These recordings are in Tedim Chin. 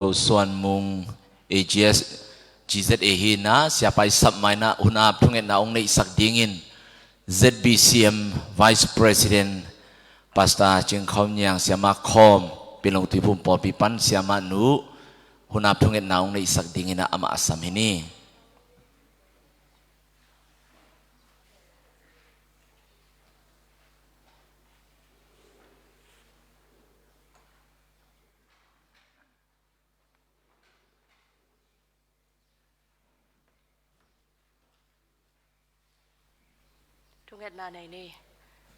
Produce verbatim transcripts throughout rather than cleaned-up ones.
Suan Mung, A G S, G Z A hi in ah, siapa i sap ma in ah hun ap thungetna hong neihsak dingin Z B C M Vice President Pastor Cing Khawm Niang, Siamah Khawm, Pinlong Tuiphum Pawlpi pan Siamah Nu, hun ap thungetna hong neihsak dingin ah amah a sam hi ni. Thungetna nei ni.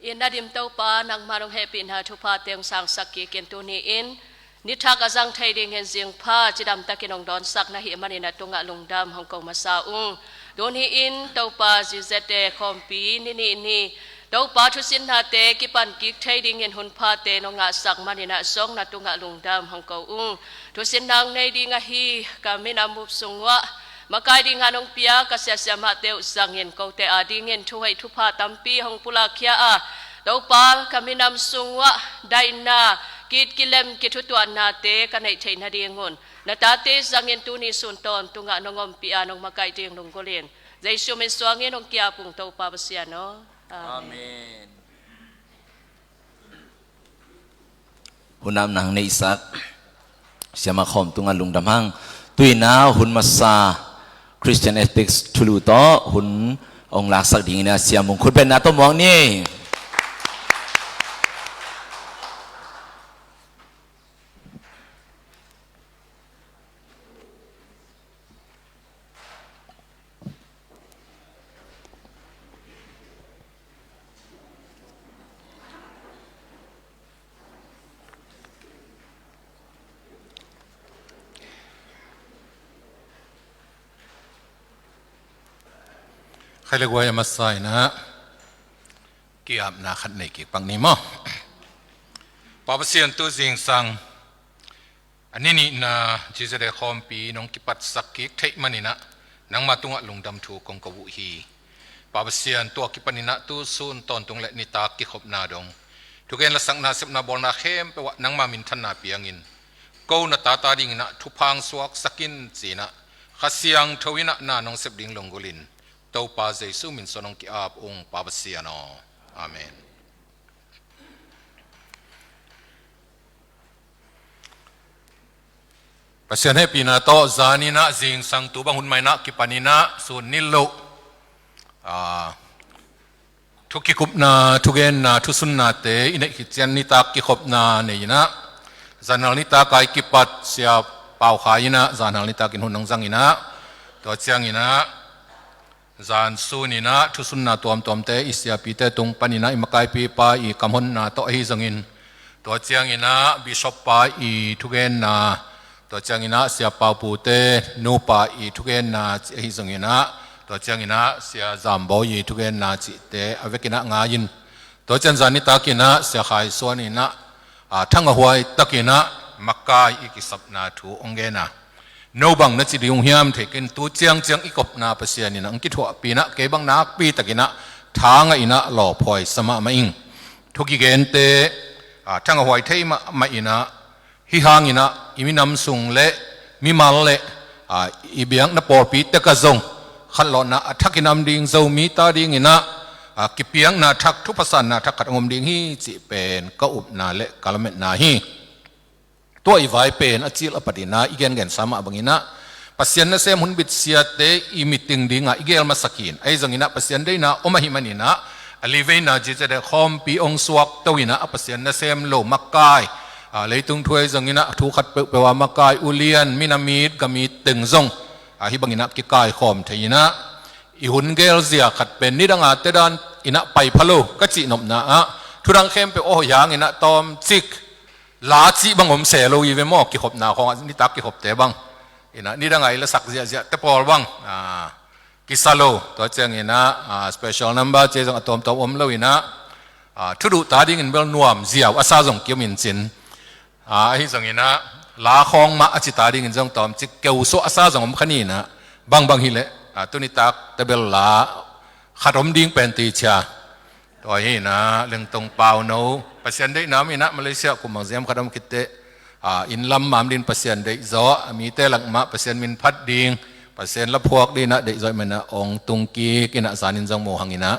In na dim Topa, nangmah hong hehpihna thuphate hong sangsak kik in tuni in nithak a zang thei dingin zingpha cidamtakin hong dawnsak na hih manin a tungah lungdam hong ko masa ung. Tuni in Topa, G Z A khawmpi ni nih ni Topa, thusinnate kipan kik thei dingin hun phate nong ngahsak manin ah zong na tungah lungdam hong ko ung. Thusinna hong nei ding ahi ka minam bup sung uah makai dinga nong pia ka siasia mahte uh zangin kote adingin thuhoih thupha tampi hong pulakkhia a, Topa, ka minam sung uah daihna, kitkilem, kithutuahnate ka neih theih nadingun na tate zangin tuni sun tawntungah nong ompih a nong makaih ding lunggulhin Jesu min suangin hong ki-ap ung, Topa Pasian aw. Amen. Amen. Hun ap nang neihsak Siamah Khawm tungah lungdam hang. Tu-in ah hun masa Christian Ethics thulu tawh hun hong laksak dingin ah Sia Mung khutbetna tawh muak ni. Khai le guai, a masa in ah ki-apna khat nei kik pak ni maw. Pa Pasian, tu zingsang a ni nihna G Z A khawmpi nong kipatsak kik theih manin ah nangmah tungah lungdam thu kong ko uh hi. Pa Pasian, tua kipanin ah tu sun tawntung le nitak kikhopna dong thugen lasakna, sepna, bawlna khempeuh ah nangmah minthanna piangin ko na tate dingin ah thupha hong suaksak in ci-in ah Kha Siangtho in ah na nong sep ding lunggulhin Topa Jesu min suangin hong ki-ap ung, Pa Pasian aw. Amen. Pasian hehpihna tawh zan in ah zingsang tu bang hun mah in ah kipan in ah sun nilh loh, ah, thu kikupna, thugenna, thusunnate i neih khit ciang nitak kikhopna nei in ah, zanhal nitak a i kipat Sia Pau Khai in ah zanhal nitakin hun hong zang in ah, tua ciangin ah zan sun in ah thusunna tuamtuamte i siapite tung panin ah i makaipipa i kamhonna tawh ahi zongin, tua ciangin ah Bishop pa i thugenna, tua ciangin ah Sia Pau Pute nupa i thugenna cih ahi zongin ah, tua ciangin ah Sia Zam Bawi i thugenna cihte a vekin ah ngai in, tua ciang zan nitakin ah Sia Khai Suan in ah, a, thangahhuai takin ah makai i kisapna thu hong gen a, no bang na ci ding uh hiam thei kei in, tu ciangciang i kopna Pasian in ah hong kithuahpih in ah kei bang nakpi takin ah tha ngah in ah lawphuai sa mahmah ing. Thu kigente, a, thangahhuai thei mahmah in ah, hih hangin ah i minam sung le mimal le, a, i biakna pawlpi tek ah zong khatlawhna a thakin om ding, Zomite adingin ah, a, kipiakna thak, thupha sanna thak khat hong om ding hi cih pen ka upna le ka lametna hi. Tua i vai pen a cil a patin ah i gengensa mah bangin ah Pasian nasem hun bitsiate i meeting dingah i gel masa khin. Ahi zongin ah Pasian deihna om ahih manin ah a liveina G Z A khawmpi hong suakto in ah a Pasian nasem lo makai, a, leitung thu ahi zongin ah thu khat peuhpeuh a makai, ulian, minam it, gam it teng zong, a, hih bangin ah kikaikhawm thei in ah i hun gelzia khat pen nidang a te dan in ah pai pha lo ka cihnopna ah, thudang khempeuh a hoih hangin ah tawmcik la cih bang om se lo hi ve maw, kikhopna khawng ah, nitak kikhopte bang in ah nidang a i lasak ziahziahte pawl bang, a, kisa lo. Tua ciangin ah, a, special number ci zong a tawmtawm om lo in ah, a, thuduhte adingin bel nuam ziau a sa zong ki-om in cin, a, ahi zongin ah la khawng mah a cite adingin zong tawmcik keu suah a sa zong om kha ni in ah, bangbang hi leh, a, tu nitak te bel la khat om ding pen ti cia. Tua hi in ah Lengtong Pauno, Pasian deihna om in ah Malaysia kum bang ziam khat om khit teh, a, inn lam mam ding Pasian deih zawh, a mite lak mah Pasian min phat ding, Pasian la phuak ding inah deih zawh ahih manin ah ong tung kik inah zanin zong mu hang inah.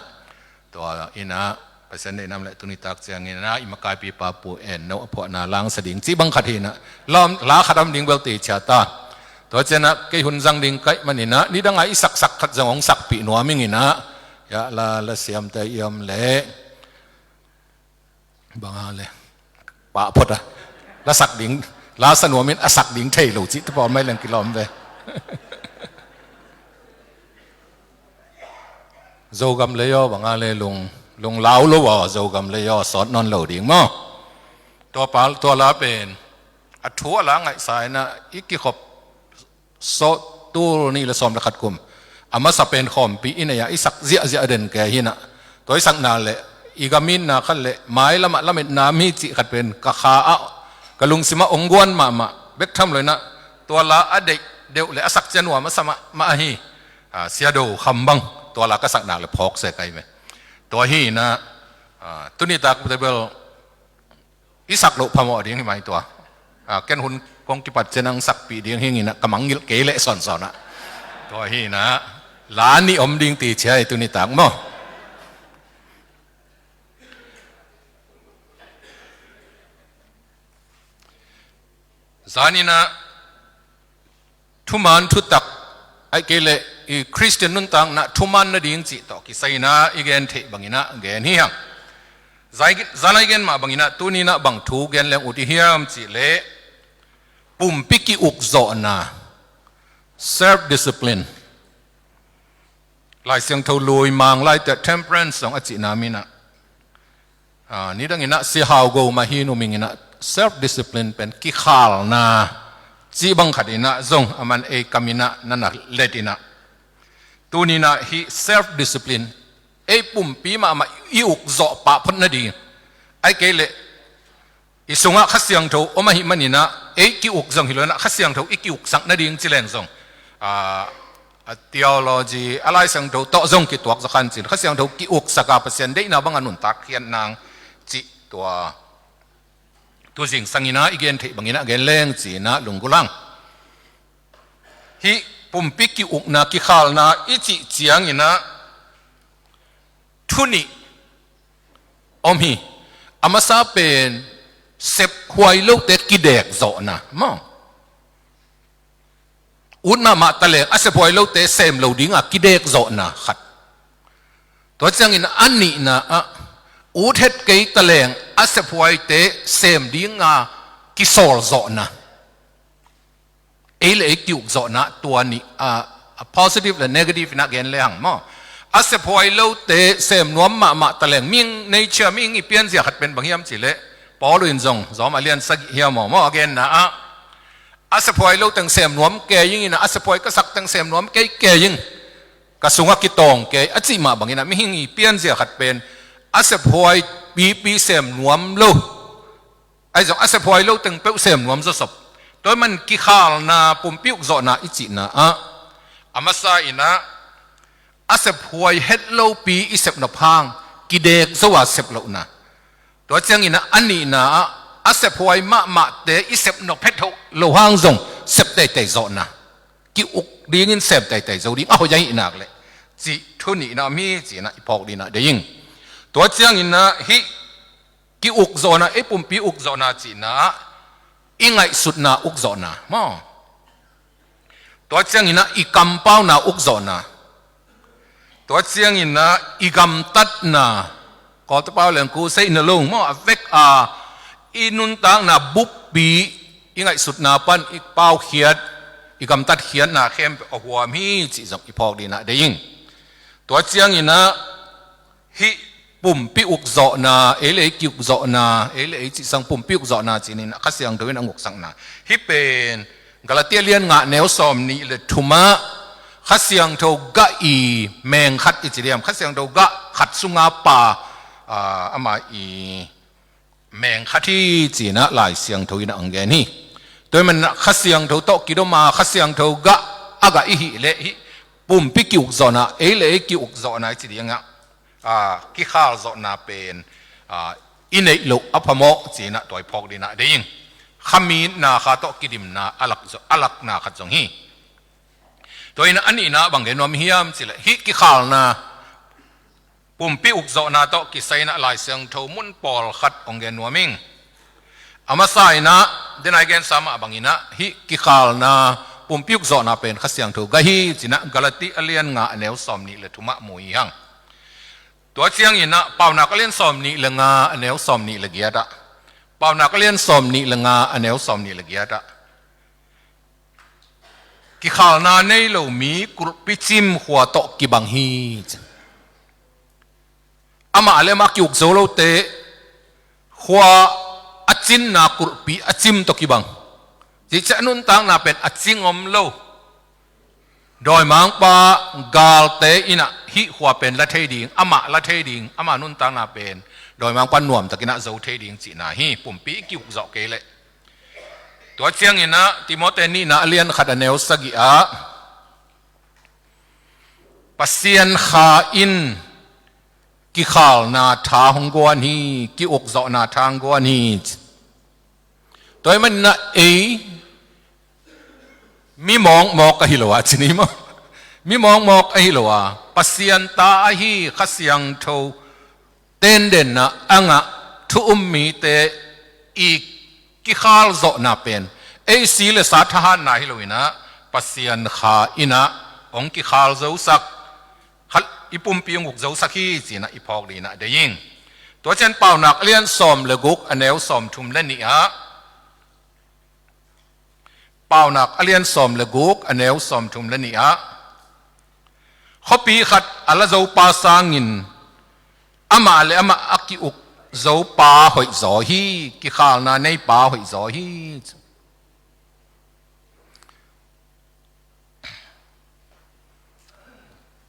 Tua inah Pasian deihna om leh tuni tak ciangin ah i makaipipa Pu En No a phuahna langsa ding cih bang khat hi inah. Lawm, la khat om ding bel teci a ta. Tua ciangin ah kei hun zang ding ka hih manin ah nidang a i saksak khat zong hong sakpih nuam ing inah. Ia la, la siamte i om leh bang a le pah phot a, la sak ding, la sa nuam in a sak ding thei lo cihte pawl mai leng kilawm ve. Zogam lei aw, bang a le lung, lung lau lo aw, Zogam lei aw, sawt nawn lo ding maw? Tua pa, tua la pen a thu a la ngaihsa inah i kikhop sawt tul nih le sawm le khat kum a masa pen khawmpi i nei a i sak ziahziah den kei hi inah. Tua i sakna le i gam itna khat le mailam ah lametna om hi cih khat pen ka kha ah, ka lungsim ah ong guan mahmah bek tham lo inah. Tua la a deih deuh le a sak ciang nuam a sa mahmah ahi, a, Sia Do Kham bang tua la ka sakna le phawk se kai ve. Tua hi inah, a, tuni tak bel i sak loh phamawh ding hi mai tua. A, ken hun kong kipat ciang ang sakpih ding hi ing inah ka mangngilh kei leh sawnsawn ah. Tua hi inah la nih om ding teci a hi tuni tak maw? Zanin ah thuman thutak, ahih kei leh i Khristian nuntakna thuman nading cih tawh kisai inah i gen theih bang inah gen hi hang. Zai-, zan a i gen mah bang inah tuni inah bang thu gen leng ut i hiam cih leh pumpi ki-ukzawhna, self discipline. Lai Siangtho lui mang laite temperance zong a cihna mi inah, a, nidang inah si hau go mah hi num ing inah self discipline pen kikhalna cih bang khat inah zong a man ei kam inah na na let inah. Tuni inah hih self discipline ei pumpi mahmah i ukzawh pah phot nading, ahih kei leh i sungah Kha Siangtho om ahih manin ah ei ki-uk zong hi lo inah Kha Siangtho i ki-uksak nading ci leng zong, a, a theology a Lai Siangtho tawh zong kituak zaw kha in cin Kha Siangtho ki-uksak a Pasian deihna bang a nuntak khiat nang cih tua tu zingsang inah i gen theih bang inah gen leng ci inah lunggulh hang. Hih pumpi ki-ukna kikhalna i cih ciang inah thu nih om hi. A masa pen sephuai lote kidek zawhna maw? Ut mahmah taleng a sephuai lote sem lo ding a kidek zawhna khat. Tua ciangin a nihna ah ut het kei taleng a sephuaite sem ding a kisawl zawhna. Ei le ei ki-ukzawhna tua nih, a, a positive le negative inah gen le hang maw? A sephuai lote sem nuam mahmah taleng mihing nature, mihing i pianzia khat pen bang hiam cih leh Paul in zong Rom a lian sagih hiam maw, maw a genna ah a sephuai lo teng sem nuam kei ing inah a sephuai ka sak teng sem nuam kei kei ing, ka sungah kitawng kei a cih mah bang inah mihing i pianzia khat pen a sephuai pipi sem nuam lo, ahi zong a sephuai lo teng peuh sem nuam zawsop. Tua ahih man kikhalna pumpi ukzawhna i cihna ah a masa inah a sephuai het lopi i sep nop hang kidek zo a sep lohna. Tua ciangin ah a nihna ah a sephuai mahmahte i sep nop het lo hang zong sep teitei zawhna. Ki-uk dingin sem teitei zo ding a hoih ahih nak leh cih thu nihna om hi ci inah i phawk ding inah deih ing. Tua ciangin ah hih ki-ukzawhna, ei pumpi ukzawhna cihna ah i ngaihsutna ukzawhna maw? Tua ciangin ah i kampauna ukzawhna. Tua ciangin ah i gamtatna, Kawlte pau leng crusade na lo maw, a vek a i nuntakna buppi, i ngaihsutna pan i paukhiat, i gamtatkhiatna khempeuh a huam hi cih zong i phawk ding inah deih ing. Tua ciangin ah hih pumpi ukzawhna, ei le ei ki-ukzawhna, ei le ei cih sang pumpi ukzawhna ci-in ah Kha Siangtho in a uksakna. Hih pen Galatia lian nga neu sawm nih le thum ah Kha Siangtho gah i meng khat i ci diam, Kha Siangtho gah khat sunga pa, a, ama i meng khat hi ci-in ah Lai Siangtho in a hong gen hi. Tua ahih manin ah Kha Siangtho tawh kidom a Kha Siangtho gah a gah i hih leh hih pumpi ki-ukzawhna, ei le ei ki-ukzawhna i ci ding ah, a, kikhal zawhna pen, a, i neih loh a phamawh ci-in ah tua i phawk ding inah deih ing. khamitna kha tawh kidimna a lak zo-, a lakna khat zong hi. Tua in a nihna bang gen nuam hiam cih leh, hih kikhalna, pumpi ukzawhna tawh kisai in a Lai Siangtho mun pawlkhat hong gen nuam ing. A masa in a, den a i gensa mah bang in a, hih kikhalna, pumpi ukzawhna pen Kha Siangtho gah hi ci in a, Galati a lian nga a neu sawmnih le thum ah mu hi hang. Tua ciangin a, Paunak a lian sawmnih le nga a neu sawmnih le giat ah, Paunak a lian sawmnih le nga a neu sawmnih le giat ah, kikhalna nei lo mi kulhpi cim khua tawh kibang hi. Amah le amah ki-uk zo lote, khua a cinna kulhpi a cim tawh kibang. Cih ciang a nuntakna pen a cing om lo. Dawimangpa galte in a hih khua pen la thei ding, amah la thei ding, amah nuntakna pen dawimangpa nuamtak in a zo thei ding cihna hi, pumpi i ki-uk zawh kei leh. Tua ciangin a, Timote nihna a lian khat a neu sagih ah, Pasian Kha in kikhalna tha hong guan hi, ki-ukzawhna tha hong guan hi. Tua ahih manin a, ei mi mawkmawk ahi lo a, ci ni maw? Mi mawkmawk ahi lo a, Pasian ta ahi Kha Siangtho tendenna a ngah thu um mite i kikhalzawhna pen, ei si le sa thahatna hi lo in a, Pasian Kha in a hong kikhal zosak, khat i pumpi hong uk zosak hi ci in a i phawk ding in a deih ing. Tua ciang Paunak a lian sawm le guk a neu sawmthum le nih ah, Paunak a lian sawm le guk a neu sawmthum le nih ah, khuapi khat a la zopa sangin amah le amah a ki-uk zopa hoihzaw hi, kikhalna neipa hoihzaw hi.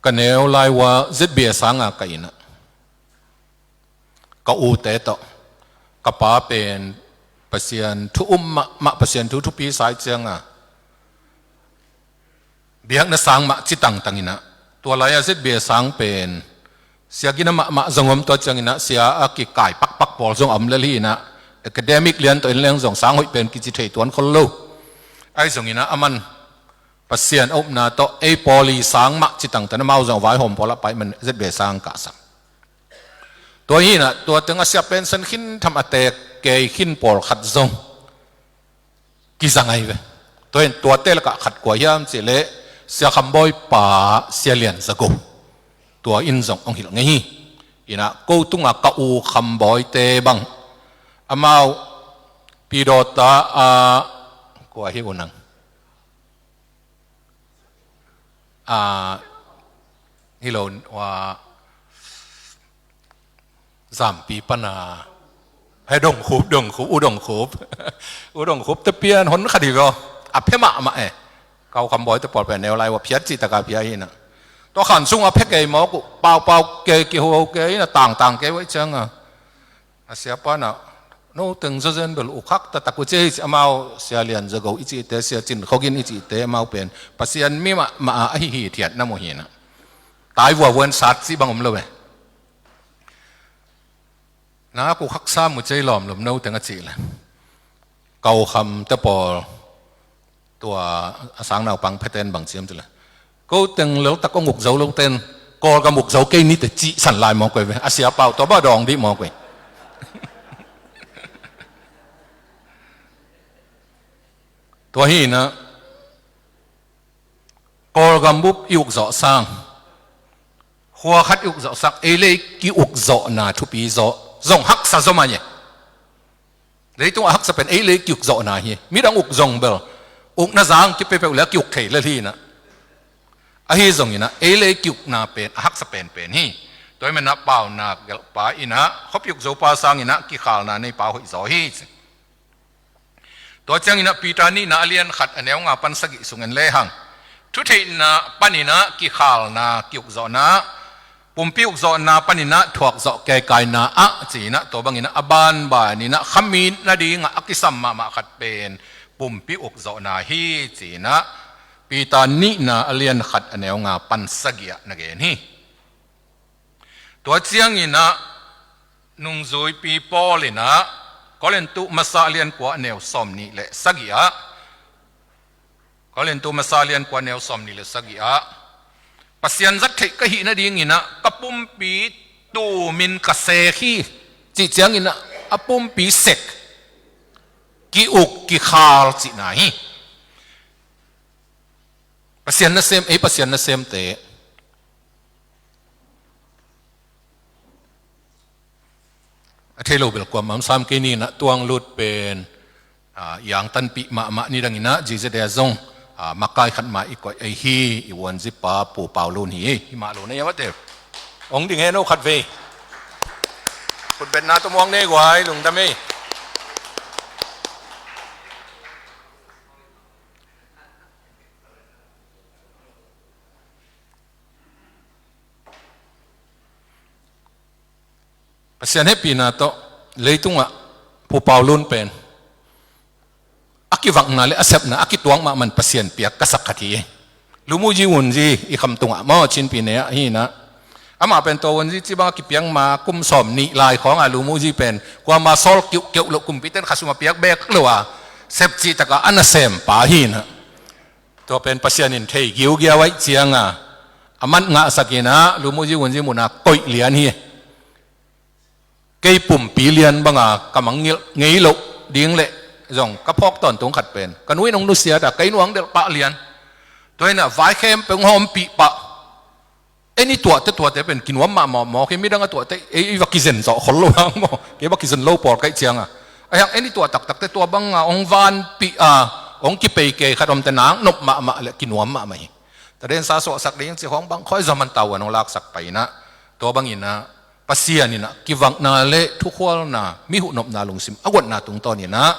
Ka neu lai uh a Z B A sang a ka inn ah, ka ute tawh, ka pa pen Pasian thu um mahmah, Pasian thu thupi sa ahih ciang a, biakna sang mah ci tangtang in a, tua lai a Z B A sang pen sia gina mahmah zong om, tua ciangin a sia a kikai pakpak pawl zong a om lel hi in a, academic lian tawh en leng zong sang hoih pen kici thei tuan khol lo. Ahi zongin a, aman Pasian a upna tawh ei pawl i sang mah ci tangtang, amau zong a vaihawm pawl a pai man Z B A sang ka sa. Tua hi in a, tua teng a sia pension khin tham a teek kei khin pawlkhat zong kiza ngai ve. Tua in tuate lakah khat kua hiam cih leh Sia Kham Bawi pa Sia Lian Za Go. Tua in zong hong hilh ngei hi. In a, ko tungah ka u Kham Bawite bang, amau Pidawta a, kua hi uh nang? A, hi lo, ua, Zampi pan a, he, Dong Khup, Dong Khup, U Dong Khup. U Dong Khup te pian hon khat hi ve aw. A phe mahmah e. Ka u Kham Bawite pawl pen neu lai uh a phiat cih tak a phiat hi in a. Tua khan sung a phe kei mawk uh, paupau kei, kiho kei in a, tangtang kei uh ahih ciang a, a siapa in a, no teng zawzen bel uk hak taktak uh ci hi ci, amau Sia Lian Za Go i cihte, Sia Cin Khok In i cihte, amau pen Pasian mi mahmah a, a hih hithiatna mu hi in a. Tai vuavua in sat cih bang om lo e. Na, uk haksa mu ci ei lawmlawm, no teng a cih leh, ka u Kham te pawl, tua a sang naupang phete'n bang ci hiam cih leh, ko teng leltak hong uk zo lote'n Kawlgam uk zo kei ni teh, cih san lai mawk uh ve. A siapa uh tua bang dawng dih mawk uh. Tua hi in a, Kawlgam bup i uk zawh sang, khua khat i uk zawhsak, ei le ei ki-uk zawhna thupi zaw, zong haksa zaw mah hi. Leitung a haksa pen ei le ei ki-uk zawhna hi. Midang uk zong bel, ukna zang kipeuhpeuh le a ki-uk thei lel hi in a. Ahi zongin a, ei le ei ki-ukna pen a haksa penpen hi. Tua ahih manin a, Paunak gelhpa in a, khuapi uk zopa sangin a kikhalna neipa hoihzaw hi. Tua ciangin a, Peter nihna a lian khat a neu nga pan sagih sung en lehang, thutheihna panin a kikhalna, ki-ukzawhna, pumpi ukzawhna panin a thuakzawh keikaina ah ci in a, tua bangin a, a banbanin a khamitna dingah a kisam mahmah khat pen pumpi ukzawhna hi ci in a, Peter nihna a lian khat a neu nga pan sagih ah na gen hi. Tua ciangin a, nungzuipi Paul in a, Korintu masa lian kua neu sawm nih le sagih ah, Korintu masa lian kua neu sawm nih le sagih ah, Pasian zat theih ka hih nadinginah ka pumpi tumin ka sek hi, cih cianginah a pumpi sek, ki-uk kikhal cihna hi. Pasian nasem, ei Pasian nasemte a thei lo bel kuamah om sam kei ni inah tuang lut pen, ah, i angtanpih mahmah ni danginah J Z A zong, ah, makai khat mah i koih ei hi, i uanzipa Pu Pau Lun hi ei. Hi mah lo na iamate ong ding hen o khat vei. Khutbetna tawh muang nei guai, lungdam ei. Pasian hehpihna tawh leitungah Pu Pau Lun pen a kivakna le a sepna a kituak mahmah in Pasian piak ka sak khat hi. Lu Mu Ji Wun Ji i Khamtung ah maw, Chin Pyine ah hi inah, amah pen tua Wun Ji cih bang a kipiak ma kum sawm nih lai khawng a Lu Mu Ji pen kuama sawl kiuhkeuh loh, kumpite in khasum a piak bek lo a sep cihtak a a nasempa hi inah. Tua pen Pasian in thei giugiau ahih cianga a mat ngahsak inah Lu Mu Ji Wun Ji mun ah koih lian hi. Kei pumpi lian banga ka mangngilh ngei loh ding leh zong ka phawk tawntung khat pen ka nu in hong nusiat a, kei nu hong delh pah lian. Tua inah vai khempeuh hong hawmpih pah. Ei i tuahte tuahte pen kinuam mahmah maw, kei midang a tuahte ei i va kizen zawh khol lo hang maw, kei va kizen lo pawl ka hih cianga. Ahi hang ei i tuah taktakte tua banga hong vanpih a, hong kipei kei khat omte nak nop mahmah le kinuam mahmah hi. Tadensa suahsak ding ci khawng bang khawi zah man tau an hong laksak pai inah, tua banginah Pasian inah kivakna le thukhualna, mi huhnopna lungsim a guatna tungtawn inah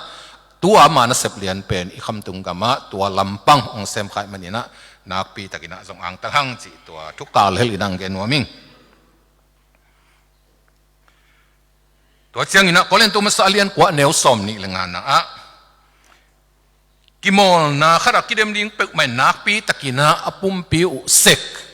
tua ama nasep lian pen i Khamtung gamah tua lampang hong semkhaih maninah nakpitakinah zong angtang hang cih tua thukal hel inah gen nuam ing. Tua cianginah Korintu masa lian kua neu sawm nih le ngana ah, kimawlna khat a kidem ding peuhmah in nakpitakinah a pumpi uh sek.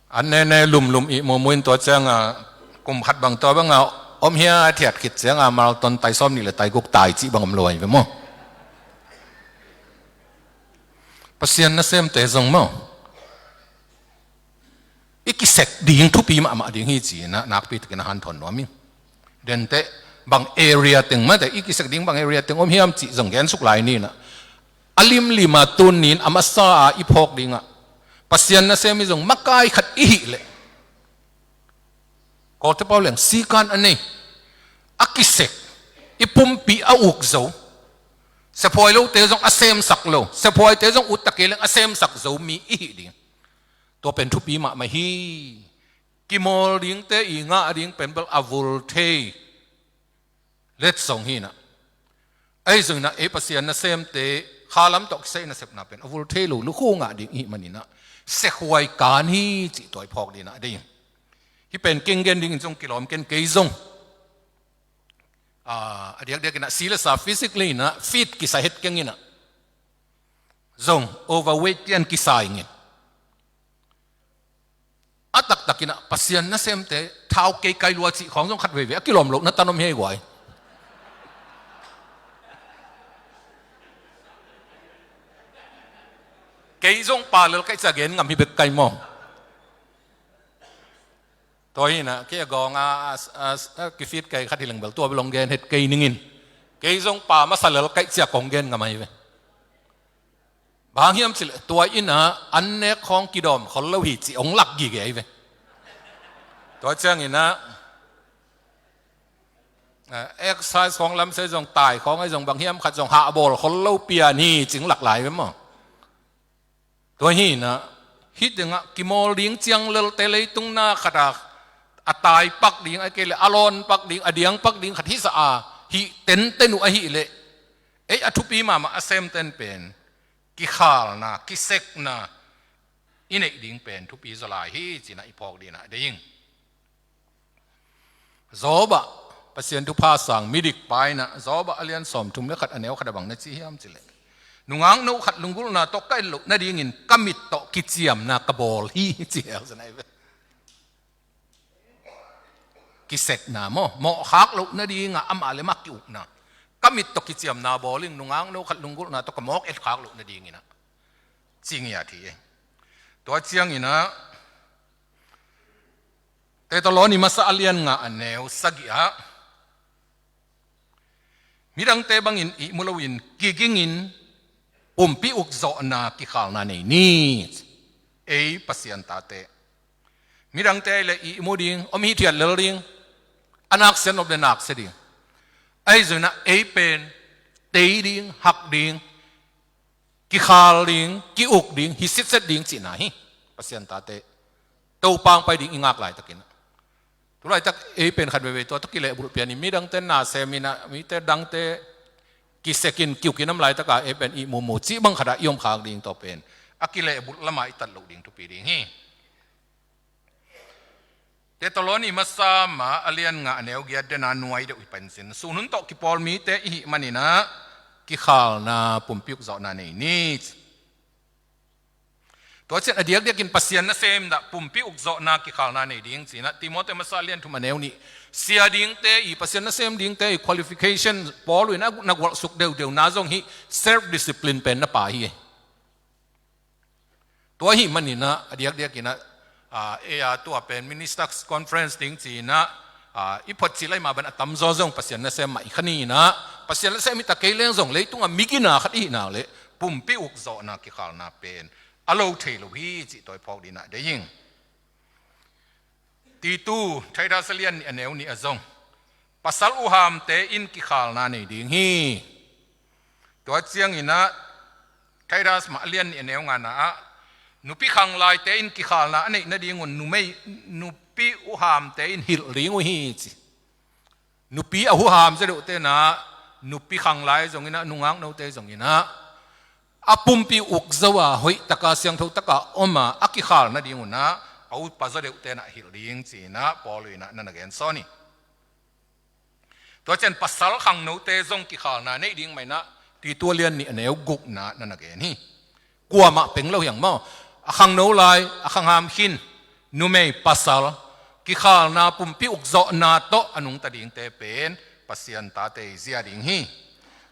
An nene lumlum ih mumuin tua cianga kum khat bang tua banga om hia thiat khit cianga marathon tai sawm nih le tai guk tai cih bang om lo ahi ve maw? Pasian nasemte zong maw, i kisek ding thupi mahmah ding hi ci inah nakpitakin a hanthawn nuam ing. Denteh bang area teng mate i kisek ding bang area teng om hiam cih zong gensuk lai ni inah, a limlima tun ni in a masa a i phawk dingah Pasian nasem i zong makai khat i hih leh, Kawlte pau leng sikan a nei, a kisek, i pumpi a uk zo, sephuai lote zong a semsak lo, sephuaite zong utta kei leng a semsak zo mi i hih ding. Tua pen thupi mahmah hi. Kimawl dingte i ngah ding pen bel a vul thei letsong hi inah. Ahi zonginah ei Pasian nasemte khalam tawh kisai nasepna pen a vul thei lo lukhu ngah ding i hih maninah, sekhuai kan hi cih tua i phawk dinah a dei. Hih pen keng gen dingin zong kilawm ken, kei zong a diakdiakinah si le sa physically inah fit kisa het keng inah, zong overweight tian kisa ingin. A taktakinah Pasian nasemte thau kei kai lua cih khawng zong khat veivei a kilawm lohna tan om hi ei guai. Kei zong pa lel kaih cia gen ngam hi bek kai maw? Tua hi inah kei a gawng a, a, a, a kifit kai khat hi leng bel tua bel hong gen het kei ningin. Kei zong pa masa lel kaih cia kong gen ngam ahi ve. Bang hang hiam cileh tua inah an nek khawng kidawm khol lo hi cih hong lak gige ahi ve. Tua cianginah, eh, exercise khawng lamsei zong tai khawng ahi zong bang hiam khat zong hahbawl khol lo pian hi cih hong lak lai ve maw? Tua hi inah hih tengah kimawl ding ciang lelte leitung na khatah a tai pak ding, a kei le a lawn pak ding, a diang pak ding khat hisa a hih tenten uh ahih leh, ei a thupi mahmah a semten pen kikhalna, kisekna i neih ding pen thupi zaw lai hi cinah i phawk dinah a dei ing. Job ah, Pasian thupha sang midik pa inah Job ah a lian sawmthum le khat a neu khat a bang na ci hiam cileh, nungak no khat lunggulhna tawh ka et loh nadingin ka mit tawh kiciamna ka bawl hi ci hel cinah i ve. kisekna maw, mawhkhak loh nadingah amah le amah ki-ukna, ka mit tawh kiciamna bawl ing, nungakno khat lunggulhna tawh ka mawk etkhak loh nadinginah ci ngiat hi. Tua cianginah Thesalonika masa a lian nga a neu sagih ah, midangte bangin ihmu loin kigingin pumpi ukzawhna kikhalna nei ni. Ei Pasian tate, midangte le ihmu ding, om hithiat lel ding, a naksia nop le naksia ding, ahi zongin ah ei pen tei ding, hak ding, kikhal ding, ki-uk ding, hi sitset ding cihna hi. Pasian tate, Topa hong pai ding i ngak laitakin, tu laitak ei pen khat veivei tua tawh kilehbulh pian in, midangte na semin ah, mite dangte kisekin, ki-ukin om laitaka ei pen ihmu mu cih bang khatah i omkhak ding, tua pen a kilehbulh lamah i tat loh ding thupi ding hi. Thesalonika masa mah a lian nga a neu giat dena nuai deuh hi pensin, sun hun tawh kipawl mite i hih maninah kikhalna pumpi ukzawhna nei ni. Tua ciang a diakdiakin Pasian nasem dah pumpi ukzawhna kikhalna nei ding cinah, Timoti masa a lian thum a neu nih, sia dingte i, Pasian nasem dingte i qualification Paul in a na gualhsuk deuhdeuhna zong hih self discipline pen na pha hi. Tua ahih maninah a diakdiakinah, a, ei a tua pen ministers conference ding cinah, a, i phot cih lai mah ban a tamzaw zong Pasian nasem mah i kha ninah, Pasian nasem i ta kei leng zong leitungah migina khat i hihna le pumpi ukzawhna kikhalna pen a lo thei lo hi cih tua i phawk dinah deih ing. Titu, Titus a lian nih a neu nih ah zong pasal uhamte in kikhalna nei ding hi. Tua cianginah Titus mah a lian nih a neu ngana ah, nupi khanglaite in kikhalna a neih nadingun numei, nupi uhamte in hilh ding uh hi ci. Nupi a huham zaw deuhte inah, nupi khanglai zonginah, nungaknote zonginah a pumpi ukzo a hoihtaka siangthotaka om a, a kikhal nadingunah a upa zaw deuhte inah hilh ding cinah Paul inah na na gen sawn hi. Tua ciang pasal khangnote zong kikhalna neih ding mah inah Titu a lian nih a neu gukna na na gen hi. Kuamah peng lo hiang maw? A khangno lai, a khangham khin, numei pasal kikhalna pumpi ukzawhna tawh a nungta dingte pen Pasian tate i zia ding hi.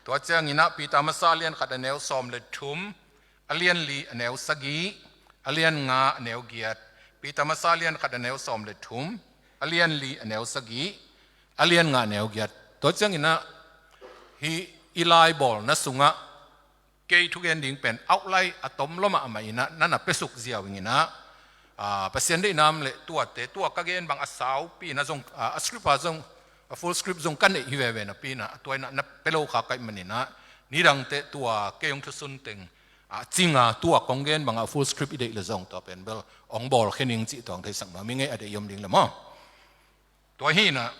Tua cianginah Peter masa a lian khat a neu sawm le thum, a lian li a neu sagih, a lian nga a neu giat. Peter masa a lian khat a neu sawm le thum, a lian li a neu sagih, a lian nga a neu giat. Tua cianginah hih i laibawlna sungah kei thugen ding pen outline a tom lua mahmah inah na na piasuk ziau inginah, a, Pasian deihna om le tuate, tua ka gen bang a saupi inah zong, a, a script ah zong, a full script zong ka neih hi veve napi inah, tua inah na pia lo kha ka hih maninah, nidangte tua kei hong thusun teng a cinga, tua kong gen bangah full script i deih le zong tua pen bel hong bawl khe ning cih tua hong theisak nuam ing ei, a deih i om ding le maw? Tua hi inah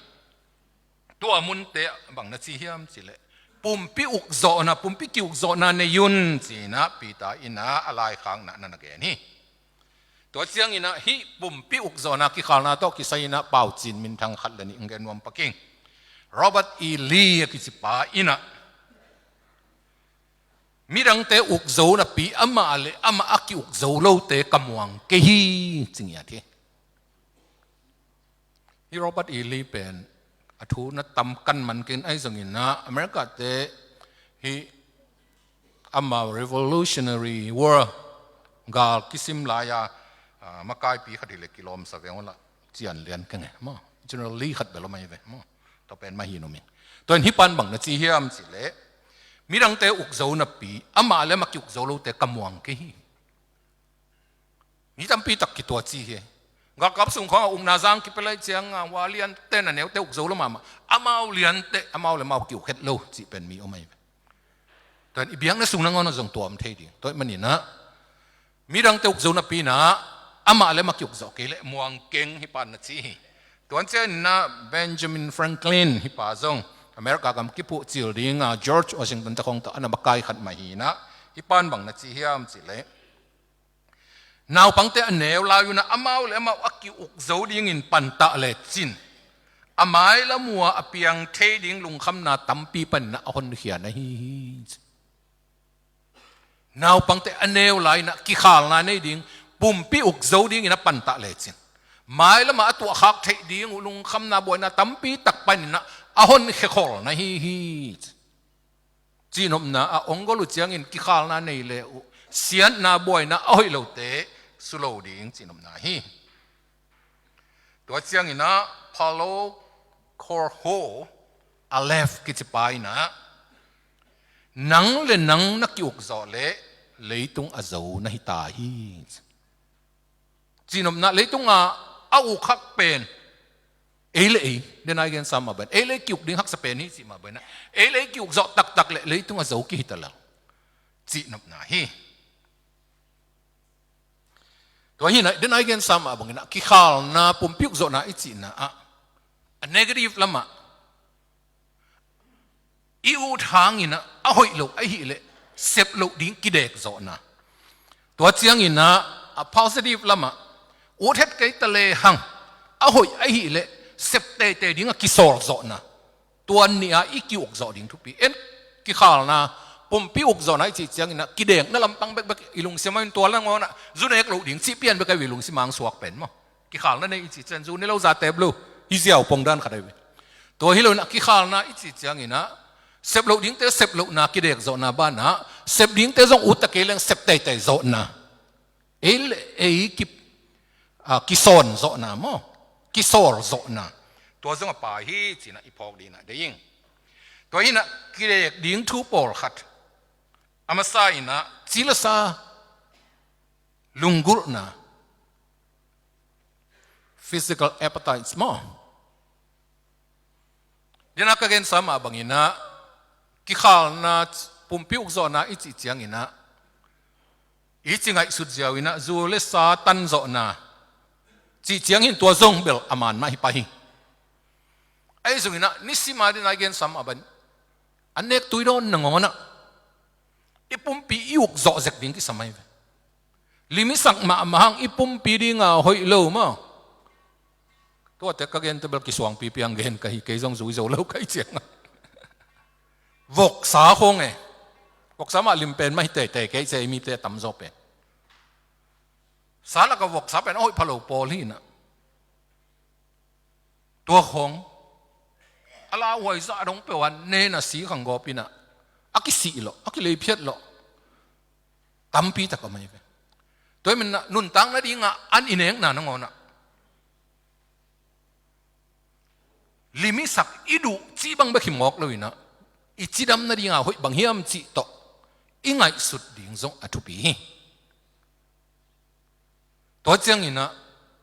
tua munte bang na ci hiam cih leh, pumpi ukzawhna, pumpi ki-ukzawhna nei un cinah Peter inah a laikhakna na na gen hi. Tua cianginah hih pumpi ukzawhna kikhalna tawh kisai inah paucin minthang khat le nih hong gen nuam pak ing. Robert E. Lee a kici pa inah, midangte ukzo napi amah le amah a ki-ukzo lote ka muang kei hi ci ngiat hi. Hih Robert E. Lee pen a thu na tam kan man kei in, ahi zonginah America-te hih amau Revolutionary War gal kisim lai-a, a, makaipi khat hi le kilawmsa veng uh lah, cian lian keng e maw? General Lee khat bel om ahi ve maw? Tua pen mah hi nuam ing. Tua in hih pan bang na ci hiam cih leh, midangte ukzo napi amah le amah ki-ukzo lote ka muang kei hi. Mi tampi tak kitua ci hi. Galkap sung khawng a ukna zang kipia lai ciang a, hua liante na neute ukzo lo mahmah, amau liante, amau le amau ki-uk het lo cih pen mi om ahi ve. Tua in i biakna sung nangawn ah zong tua om thei ding. Tua ahih maninah midangte ukzo napi inah amah le amah ki-ukzawh kei leh muang keng, hih pan na ci hi. Tua cianginah Benjamin Franklin hih pa zong America gam kiphuh cil dinga George Washington-te khawng tawh a na makai khat mah hi inah, hih pan bang na ci hiam cih leh, naupangte a neu lai unah amau le amau a ki-ukzo dingin pantah lecin, a mailam uh ah a piang thei ding lungkhamna tampi paninah a honkhia na hi hi. Naupangte a neu lai inah kikhalna nei ding, pumpi ukzo dingin a pantah lecin, Mailamah a tuahkhak theih ding uh lungkhamna buaina tampi tak paninah a honkhia khol na hi hi. Cihnopna ah ong gol uh ciangin kikhalna nei le uh siatna buaina a hoih lote sulo ding cihnopna hi. Tua cianginah Paulo Coelho Aleph kici pa inah nang le nang na ki-ukzawh le leitung a zo na hi ta hi. Cihnopna leitungah a uk hak pen ei le ei, dena i gensa mah bangin ei le ei ki-uk ding haksa pen hi cih mah banginah ei le ei ki-ukzawh taktak le leitung a zo kihita lo cihnopna hi. Tua hinah dena i gensa mah banginah kikhalna pumpi ukzawhna i cihna ah a negative lamah i ut hanginah a hoih loh ahileh sep loh ding kidekzawhna. Tua cianginah a positive lamah ut het kei ta lehang a hoih ahileh sep teitei dingah kisawlzawhna. Tua nih-a i ki-ukzawh ding thupi en. Kikhalna pumpi ukzawhna i cih cianginah kidekna lampang bekbek i lungsim ah in tua nangawnah zu nek loh ding cih pian bek ahi ve, lungsim ang suak pen maw. Kikhalna nei i cih ciang zu ne lo za tep lo hi ziau pongdan khat ahi ve. Tua hi lo inah kikhalna i cih cianginah sep loh dingte sep lohna kidekzawhna banah sep dingte zong utta kei leng sep teitei zawhna. Ei le ei ki, a, kisawn zawhna maw, kisawl zawhna. Tua zong a pai hi cinah i phawk dinah deih ing. Tua hinah kidek ding thu pawlkhat a masa inah ci le sa lunggulhna, physical appetites maw. Dena ka gensa mah banginah kikhalna pumpi ukzawhna i cih cianginah i ci ngaihsut ziau inah zu le sa tanzawhna cih ciangin tua zong bel a man mah hi pah hi. Ahi zonginah nisima dena i gensa mah bangin a nek tui dawn nangawnah i pumpi i ukzawh zek ding kisam ahi ve. Lim i sak mahmah hang i pumpi dinga hoih lo maw. Tuate ka gente bel kisuangpipi ang gen ka hi, kei zong zui zo lo ka hi cianga. Voksa khong e. Voksa mah lim pen mah hi teitei kei ci a i mite a tamzaw pen. Sa laka voksa pen a hoih pha lo pawl hi inah. Tua khong a lauhuai zah dong peuh a nena si khang gawp inah a kisih lawh, a kileiphiat lawh tampi tak a om ahi ve. Tua hi manah nuntak nadingah an i nekna nangawnah lim i sak i duh cih bang bek hi mawk lo inah i cidam nadingah hoih bang hiam cih tawh i ngaihsut ding zong a thupi hi. Tua cianginah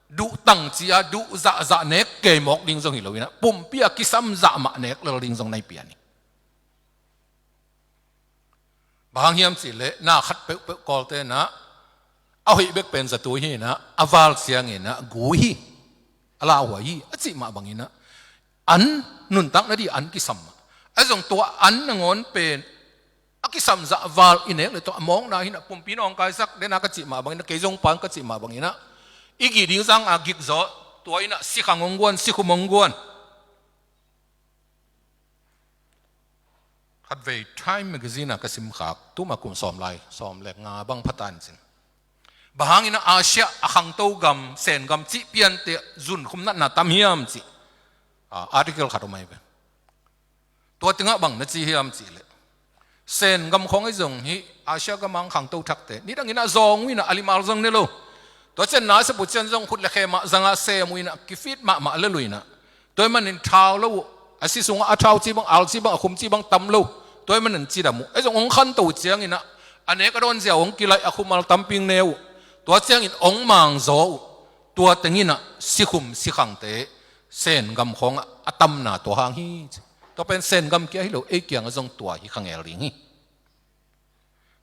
duh tangci-a duh zahzah nek kei mawk ding zong hi lo inah pumpi a kisam zah mah nek lel ding zong na hi pian hi. Bang hang hiam cihleh na khat peuhpeuh Kawltenah a hoih bek pen zatui hi inah a val cianginah gui hi, a lauhuai hi a cih mah banginah an nuntak nadih an kisam mah. A zong tua an nangawn pen a kisam zah val i nek le tawh a mawkna hinah pumpi nawngkaisak dena ka cih mah banginah kei zong pan ka cih mah banginah i gih ding zanga gikzawh tua inah sikhang hong guan, sikhum hong guan. Khatvei Time magazine ah ka simkhak, tuma kum sawm lai, sawm le nga bang phatan cin. Bang hangin a Asia a khangto gam, Sen gam cih piante zunkhum natna tam hiam cih, ah, article khat om ahi ve. Tua tengah bang na ci hiam cihleh Sen gam khawng ahi zong hi Asia gam ang khangto thakte nidangin a zawng uh inah a limal zong ne lo. Tua cian na sep uh cian zong khut le khe mah zangah sem uh inah kifit mahmah lel uh inah. Tua ahih manin thau lo uh, a si sungah a thau cih bang, al cih bang, a khum cih bang tam lo. Tua ahih manin cidam uh. Ahi zong hong khanto uh cianginah a nek a dawn ziau hong kilaih, a khum al tamping ne uh. Tua ciangin hong mangzaw uh. Tua tenginah sikhum sikhangte Sen gam khawngah a tamna tua hang hi. Tua pen Sen gam kia hi lo, ei kiangah zong tua hi kha ngel ding hi.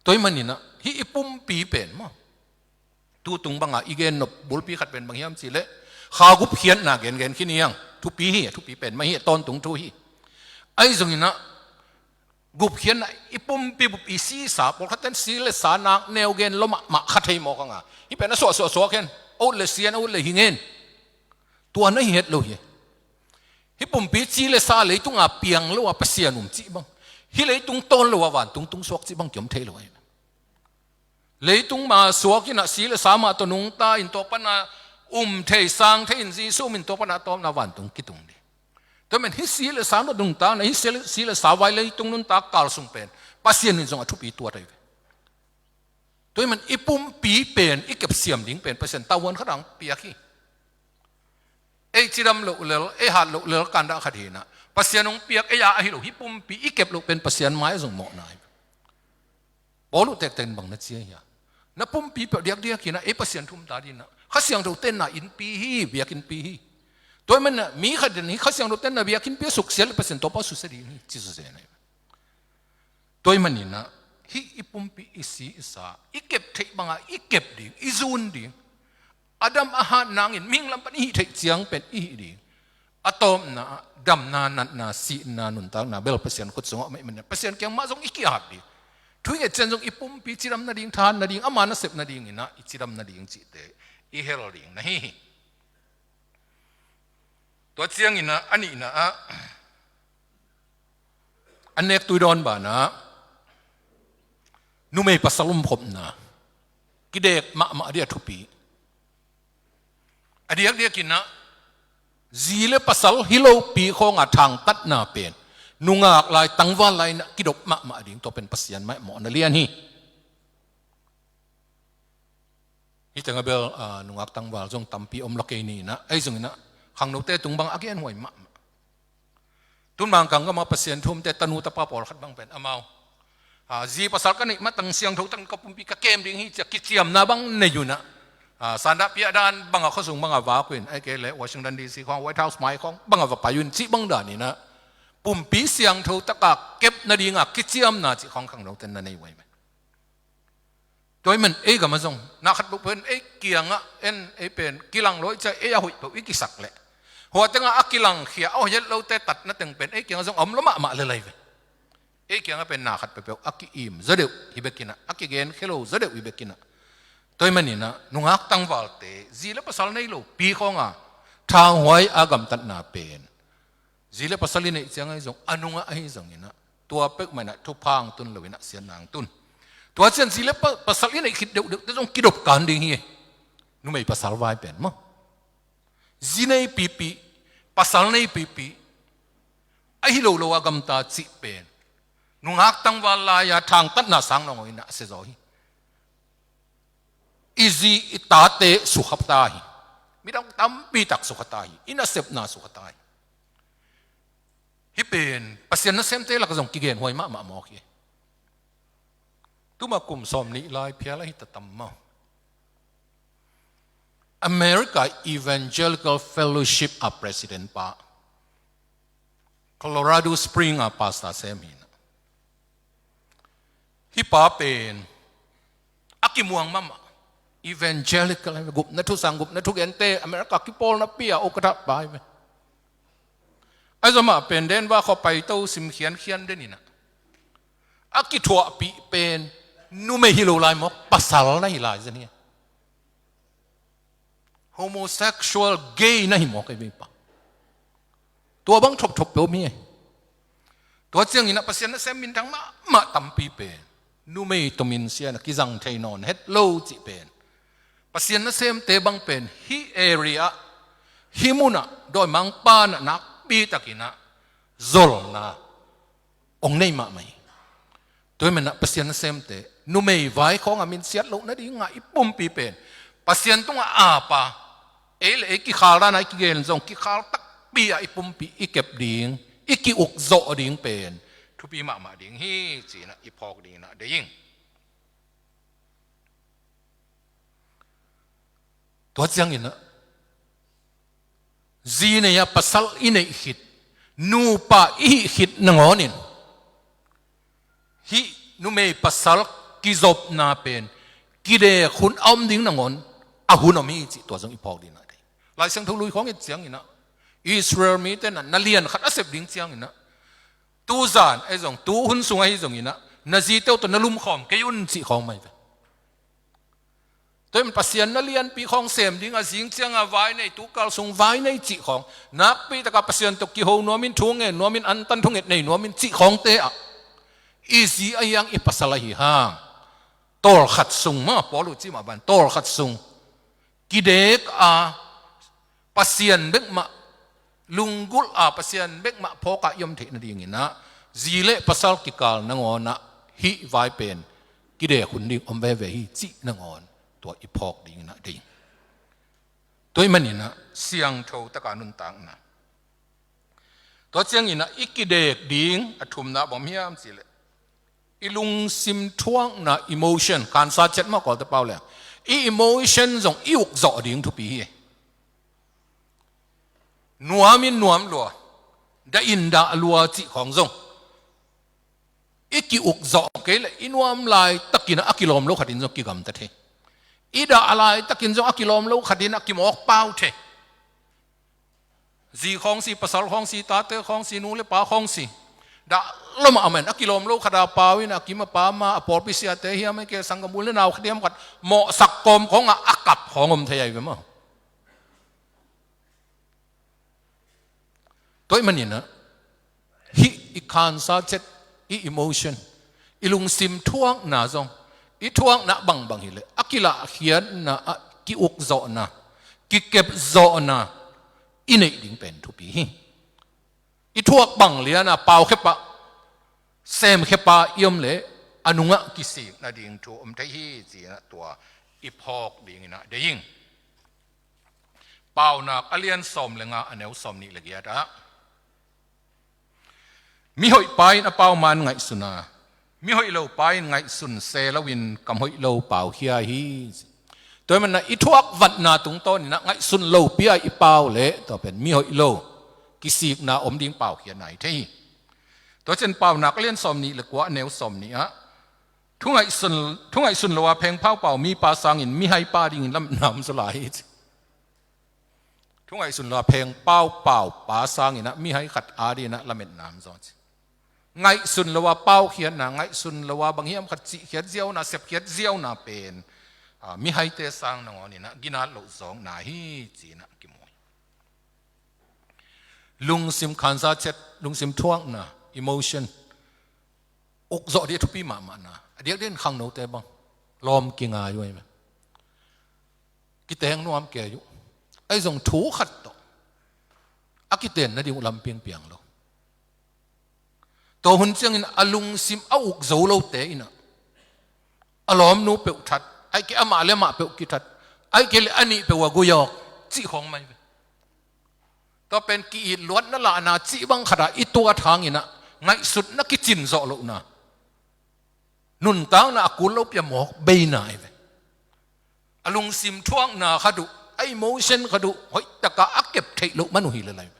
Tua ahih maninah hih i pumpi pen maw, tutung banga i gen nop bulpi khat pen bang hiam cihleh kha gupkhiatna gengen khin hi hang. Thupi hi, a thupi pen mah hi, a tawntung thu hi. Ahi zonginah gupkhiatna i pumpi bup i sisa, pawlkhatten si le sa nak neu gen lua mahmah kha thei mawk hanga hih pen a suahsuah suak hen, a ut le sian, a ut le hing hen. Tua na hi het lo hi. Hih pumpi ci le sa leitunga piang lo a Pasian um cih bang, hih leitung tawn lo a vantung tung suak cih bang kiom thei lo ahi. Leitung ma suak inah si le sa mah tawh nungta in tua pana um thei sang thei in Jesu min tua pan a tawpna vantung kitung ding. Tua man hih si le sa nuntakna, hih si le, si le sa vai leitung nuntak kal sung pen Pasian in zong a thupi tuat ahi ve. Tua man i pumpi pen i kepsiam ding pen Pasian tavuan khat ang piak hi. Ei cidam loh lel, ei hat loh lel kandah khat hi inah, Pasian hong piak ei a ahi lo, hih pumpi i kep loh pen Pasian mai a zong mawhna hi. Paul uh tektek in bang na ci a hia? Na pumpi peuh diakdiak inah ei Pasian thu um ta ding inah Kha Siangtho tenna innpi hi, biakinnpi hi. Tua man inah mi khat in hih Kha Siangtho tenna biakinnpi a suksiat le Pasian Topa susia ding hi ci susia inah. Tua ahih manin ah hih i pumpi i si i sa, i kep theih bangah i kep ding, i zun ding. A dam a hat nangin mihing lam pan i hih theih ciang pen i hih ding. A tawpna ah damna, natna, sihna, nuntakna bel Pasian khut sungah om ahih manin ah Pasian kiang mah zong i ki-at ding. Thu i nget ciang zong i pumpi cidam nading, thahat nading, ama nasep nadingin ah i cidam nading cihte i hel ding na hi hi. Tua ciangin ah a nihna ah a nek tui dawn banah numei pasal umkhopna kidek mahmah ding a thupi. A diakdiakin ah zi le pasal hi lopi khawnga thangtatna pen nungak lai, tangval lai inah kidop mahmah ding, tua pen Pasian mai mawhna lian hi. Hih tengah bel, ah, nungak tangval zong tampi om lo kei ni inah, ahi zongin ah khangnote tung bang a genhuai mahmah. Tun Mangkang gamah Pasian thu umte tanu tapa pawlkhat bang pen amau, ah, zi pasal ka neih matang siangtho takin ka pumpi ka kem ding hi ci-a kiciamna bang nei un ah, ah, sandah piahdan bangah khuasung bangah vak un, ahih kei leh Washington D C khawng, White House mai khawng bangah va pai un cih bang dan inah pumpi siangtho taka kep nadinga kiciamna cih khawng khangnote na nei uh ahi ve. Tua ahih man ei gamah zong na khat peuh pen ei kiangah en, ei pen kilang lo i ci-a ei a hoih peuh i kisak leh, hua tengah a kilangkhia a hoih het lote tatna teng pen ei kiangah zong a om lo mahmah lel ahi ve. Ei kiangah pen na khat peuhpeuh a ki-im zaw deuh hi bek inah, a kigenkhia lo zaw deuh hi bek inah. Tua ahih manin ah nungak tangvalte zi le pasal nei lopi khawnga thanghuai a gamtatna pen zi le pasal i neih ciangah ahi zong, a nungah ahi zongin ah tua peuhmah inah thupha ang tun lo inah siatna ang tun. Tua ciang zi le pa-, pasal i neih khit deuhdeuhte zong kidop kan ding hi. Numei pasal vai pen maw, zi nei pipi, pasal nei pipi, ahi lo lo a gamta cih pen nungak tangval lai-a thangtatna sang nangawn inah a sia zaw hi. I zi i tate sukha ta hi. Midang tampi tak sukha ta hi. I nasepna sukha ta hi. Hih pen Pasian nasemte lakah zong kigenhuai mahmah mawk hi. Tuma kum sawmnih lai phial ahi ta tam maw? America Evangelical Fellowship a president pa, Colorado Spring a pastor sem hi inah. Hih pa pen a kimuang mahmah, evangelical, gupna thusang, gupna thugente America kipawlna pi-a ukatha pa hi ve. Ahi zong amah pen Denver khua paito sim khiankhian den inah a kithuahpih pen numei hi lo lai mawk, pasal na hi lai zen hi. Homosexual, gay na hi mawk ahi ve pa. Tua bang thopthop peuh om hi. Tua ciangin ah Pasian nasem minthang mahmah tampi pen numei tomin sian a kizang thei nawn het lo cih pen Pasian nasemte bang pen hih area, hih munah dawimangpa in ah nakpi takin ah zolna hong nei mahmah hi. Tua ahih manin ah Pasian nasemte numei vai khawngah minsiat loh nadinga i pumpi pen Pasian tungah apa, ei le ei kikhal dan a i kigen zong kikhal takpi ah i pumpi i kep ding, i ki-ukzawh ding pen thupi mahmah ding hi ci-in ah i phawk dingin ah deih ing. Tua ciangin ah zi nei a pasal i neih khit, nupa i hih khit nangawnin hih numei pasal kizopna pen kidek hun a om ding nangawn a hun om hi cih tua zong i phawk dingin ah deih. Lai Siangtho Lui khawng et ciangin ah Israel mite in ah na lian khat a sep ding ciangin ah tu zan ahi zong, tu hun sung ahi zongin ah na zite uh tawh na lumkhawm kei un cih khawng mah hi ve. Tua in Pasian na lianpi khawng sem ding a zing ciangah vai nei, tu kal sung vai nei cih khawng, nakpi takah Pasian tawh kiho nuamin, thu ngen nuamin, antan thunget nei nuamin cih khawngte ah i zi ahi hang, i pasal ahi hang, tawlkhat sung mah, Paul uh cih mah bang, tawlkhat sung kidek a Pasian bekmah lunggulh a Pasian bekmah phawk a i om theih nadingin ah zi le pasal kikal nangawn ah hih vai pen kidek hun ding om veve hi cih nangawn tua i phawk dingin ah deih. Tua ahih manin ah siangtho taka nuntakna. Tua ciangin ah i kidek ding a thumna bang hiam cih leh i lungsim thuakna, emotion, khansa ciat mah kawlte pau le i emotion zong i ukzawh ding thupi hi. Nuam in nuam lua, dah in dah lua cih khawng zong i ki-ukzawh kei leh i nuam laitakin a kilawm lo khatin zong kigamta thei. I dah laitakin zong a kilawm lo khatin a kimawk pau thei. Zi khawng si, pasal khawng si, tate khawng si, nu le pa khawng si, dah lua mah a om in a kilawm lo khat a pau in a kim a pam a, a pawlpi siate hiam, a ke sanggam u le nau khat hiam khat mawhsak kawm khawng a a kap khawng om thei ahi ve maw. Tua ahih manin ah hih i khansa ciat, i emotion, i lungsim thuakna zong, i thuakna bangbang hi leh a kilahkhiatna ah ki-ukzawhna, kikepzawhna i neih ding pen thupi hi. I thuak bang lian a pau khia pah, sem khia pah i om leh a nungah kisik nading thu om thei hi ci-in ah tua i phawk dingin ah deih ing. Paunak a lian sawm le nga, a neu sawm nih le giat ah, mihoih pa in a pau man ngaihsun a, mihoih lo pa in ngaihsun se loin kam hoih lo pau khia hi. Tua ahih manin ah i thuak vatna tungtawnin ah ngaihsun lopi a i pau leh tua pen mihoih lo, kisikna om ding pau khia nai thei hi. Tua ciang Paunak a lian sawm nih le kua, a neu sawm nih ah, thu ngaihsun, thu ngaihsun lo a phengpau pau mipa sangin mihai pa dingin lametna om zaw lai hi ci. Thu ngaihsun lo a phengpau pau pa sangin ah mihai khat a dingin ah lametna om zaw ci. Ngaihsun lo a paukhiatna, ngaihsun lo a bang hiam khat cihkhiat ziauna, sepkhiat ziauna pen, a, mihaite sang nangawnin ah ginat loh zawkna hi ci-in ah kimu hi. Lungsim khansa ciat, lungsim thuakna, emotion, ukzawh ding a thupi mahmahna. A diakdiakin khangnote bang lawm kingai uh ahi ve. Kiteng nuam kei uh. Ahi zong thu khat tawh a kiten nading uh lampi piang lo. Tua hun ciangin a lungsim a uk zo lote in ah a lawmnu peuh that, ahih kei leh amah le amah peuh kithat, ahih kei leh a nih peuh a guiawk cih khawng mah hi ve. Tua pen ki-it luatna lahna cih bang khat ah i tuat hangin ah ngaihsutna kicin zawh lohna, nuntakna a kul lopi a mawk beina hi ve. A lungsim thuakna khat uh, a emotion khat uh hoihtak a a kep theih loh man uh hi lel hi ve.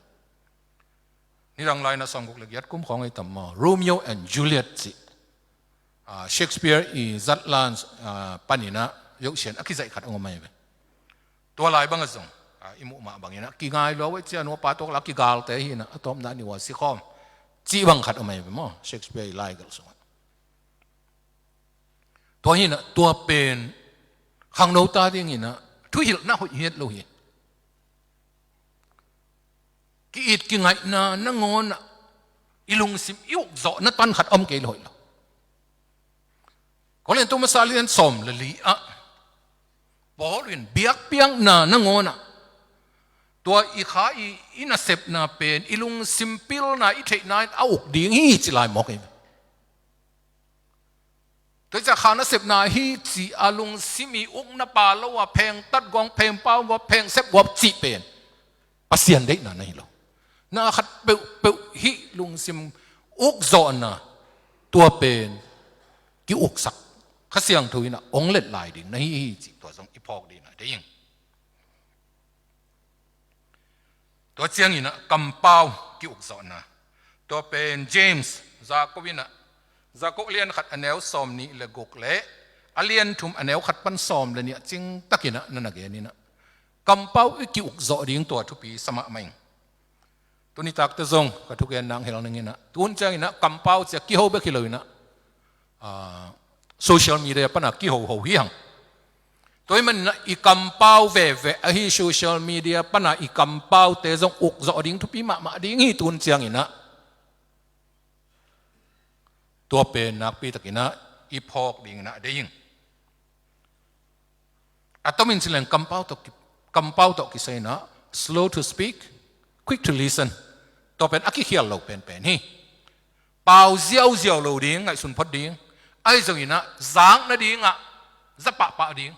Nidang lai-in ah sawmguk le giat kum khawng ahi tam maw, Romeo and Juliet cih, a, Shakespeare i zatlan, a, panin ah Zosia in a kizaih khat hong om ahi ve. Tua lai bang ah zong, a, i muh mah bangin ah kingai lua uh ahi, cia nu a pa tawh la kigalte hi in ah, a tawpna a nih uh a sikhawm cih bang khat om ahi ve maw, Shakespeare i laigelh sungah. Tua hi in ah tua pen khangnote adingin ah thuhilhna hoih hiat lo hi. Ki-it kingaihna nangawn ah i lungsim i ukzawhna tan khat om kei leh hoih lo. Korintu masa lian sawm le li ah Paul in biakpiakna nangawn ah tua i kha i, i nasepna pen i lungsim pilna i theihna in a uk ding hi ci lai mawk hi. Tua hi ciang kha nasepna hi ci a lungsim i ukna pha lo a phengtat guang, phengpau guang, phengsep guang cih pen Pasian deihna na hi lo. Na khat peuhpeuh hih lungsim ukzawhna tua pen ki-uksak Kha Siangtho in ah hong let lai ding na hi hi cih tua zong i phawk dingin ah deih ing. Tua ciangin ah kampau ki-ukzawhna. Tua pen James, Jacob in ah, Jacob lian khat a neu sawm nih le guk le a lian thum a neu khat pan sawm le nih ah cingtakin ah na na gen in ah kampau i ki-ukzawh ding tua thupi sa mahmah ing. Tuni takte zong ka thugen nang hel ning in ah, tu hun ciangin ah kampau ci a kiho bek hi lo in ah, ah, social media pan a kihoho hi hang. Tua ahih manin ah i kampau veve ahi social media pan a i kampaute zong ukzawh ding thupi mahmah ding hi tu hun ciangin ah. Tua pen nakpi takin ah i phawk dingin ah deih ing. A tomin ci leng kampau tawh ki-, Kampau tawh kisai inah slow to speak, quick to listen. Tua pen a kikhial lo penpen hi. Pau ziauziau lo ding, ngaihsun phot ding. Ahi zong inah zak nadingah za pahpah ding.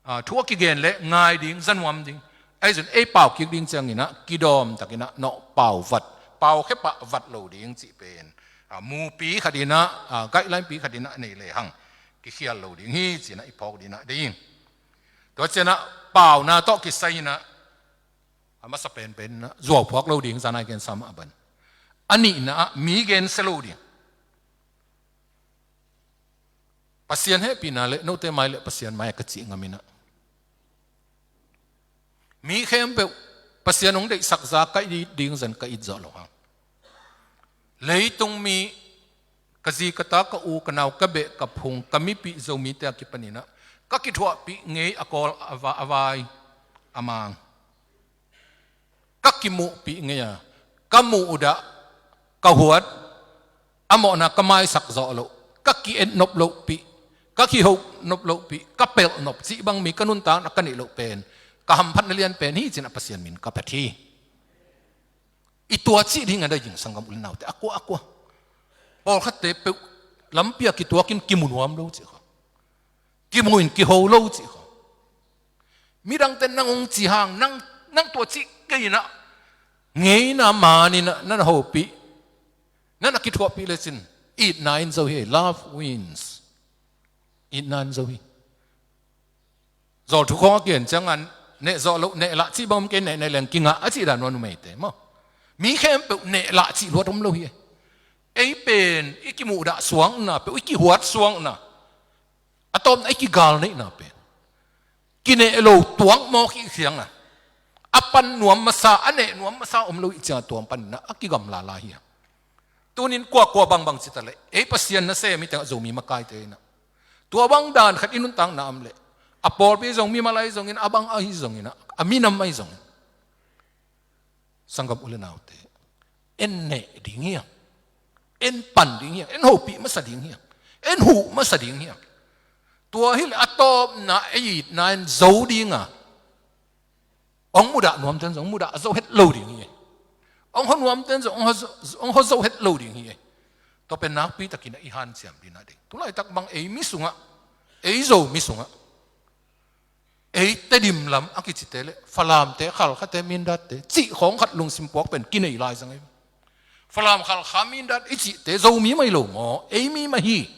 Aa, thu a kigen leh ngai ding, za nuam ding. Ahi zong ei pau kik ding ciang inah kidawm tak inah nawh pau vat, pau khepah vat lo ding cih pen, aa, mupi khat inah, aa, guideline pi khat inah nei lehang kikhial lo ding hi ci inah i phawk ding inah ding. Tua cianah pauna tawh kisai inah a masa penpen inah zuauphuak lo ding, zan a i gensa mah bang. A nihna ah mi gensia lo ding. Pasian hehpihna le note mai le Pasian mai a ka cih ngam inah, mi khempeuh Pasian hong deihsak za ka it ding zan ka it zawh lo hang. Leitung mi, ka zi ka ta, ka u ka nau, ka beh ka phung, ka mipih Zomite a kipan inah ka kithuahpih ngei a kawl a va-, a vai a mang, ka kimuhpih ngei a, ka muhdah, ka huat, a mawhna ka maisak zawh loh, ka ki-et nop lohpih, ka kiho nop lohpih, ka pelh nop cih bang mi ka nuntakna ka neih loh pen ka hamphatna lian pen hi ci inah Pasian min ka phat hi. I tua cih ding a dai ding sanggam u le naute, a kua a kua. Pawlkhatte peuh lampi ah kituakin kimu nuam lo cih kha, kimu in kiho lo cih kha. Midangte nang hong ci hang, nang, nang tua cih kei inah, ngeina man inah na na hopih, na na kithuahpih lecin itna in zo hi. Love wins. Itna in zo hi. Zawlthu khawng a kian ciangah neh zawh loh, neh lah cih bang om kei, neh, neh leng kingah a cih dan uh a numeite maw. Mi khempeuh neh lah cih luat om lo hi. Ei pen i kimuhdah suangna peuh, i kihuat suangna, a tawpna i kigal neihna pen kineh lo tuang mawk i khiang a, a pan nuam masa, a neh nuam masa om lo i ciang a tuang pan inah a kigamla lai hi a. Tunin kuakua bangbang cita leh ei Pasian nasem hi tengah Zomi makaite inah tua bang dan khat i nuntakna om leh, a pawlpi zong, mimal ahi zongin, a bang ahi zongin, a minam ahi zongin, sanggam u le naute, en neh ding hiam? En pan ding hiam? En hopih masa ding hiam? En huh masa ding hiam? Tua hileh a tawpna ei itna in zo ding a, hong mudah nuamten zong hong mudah zo het lo ding hi. Hong ho nuamten zong hong ho zo, hong ho zo het lo ding hi. Tua pen nakpi takin a i hanciam ding a ding. Tulaitak bang ei mi sungah, ei Zomi sungah, ei Tedim lam a kicite le Falamte, Khalkhate, Mindatte cih khawng khat lungsim puak pen kinei lai zang ei. Falam, Khalkha, Mindat i cihte Zomi mah hi lo maw, ei mi mah hi.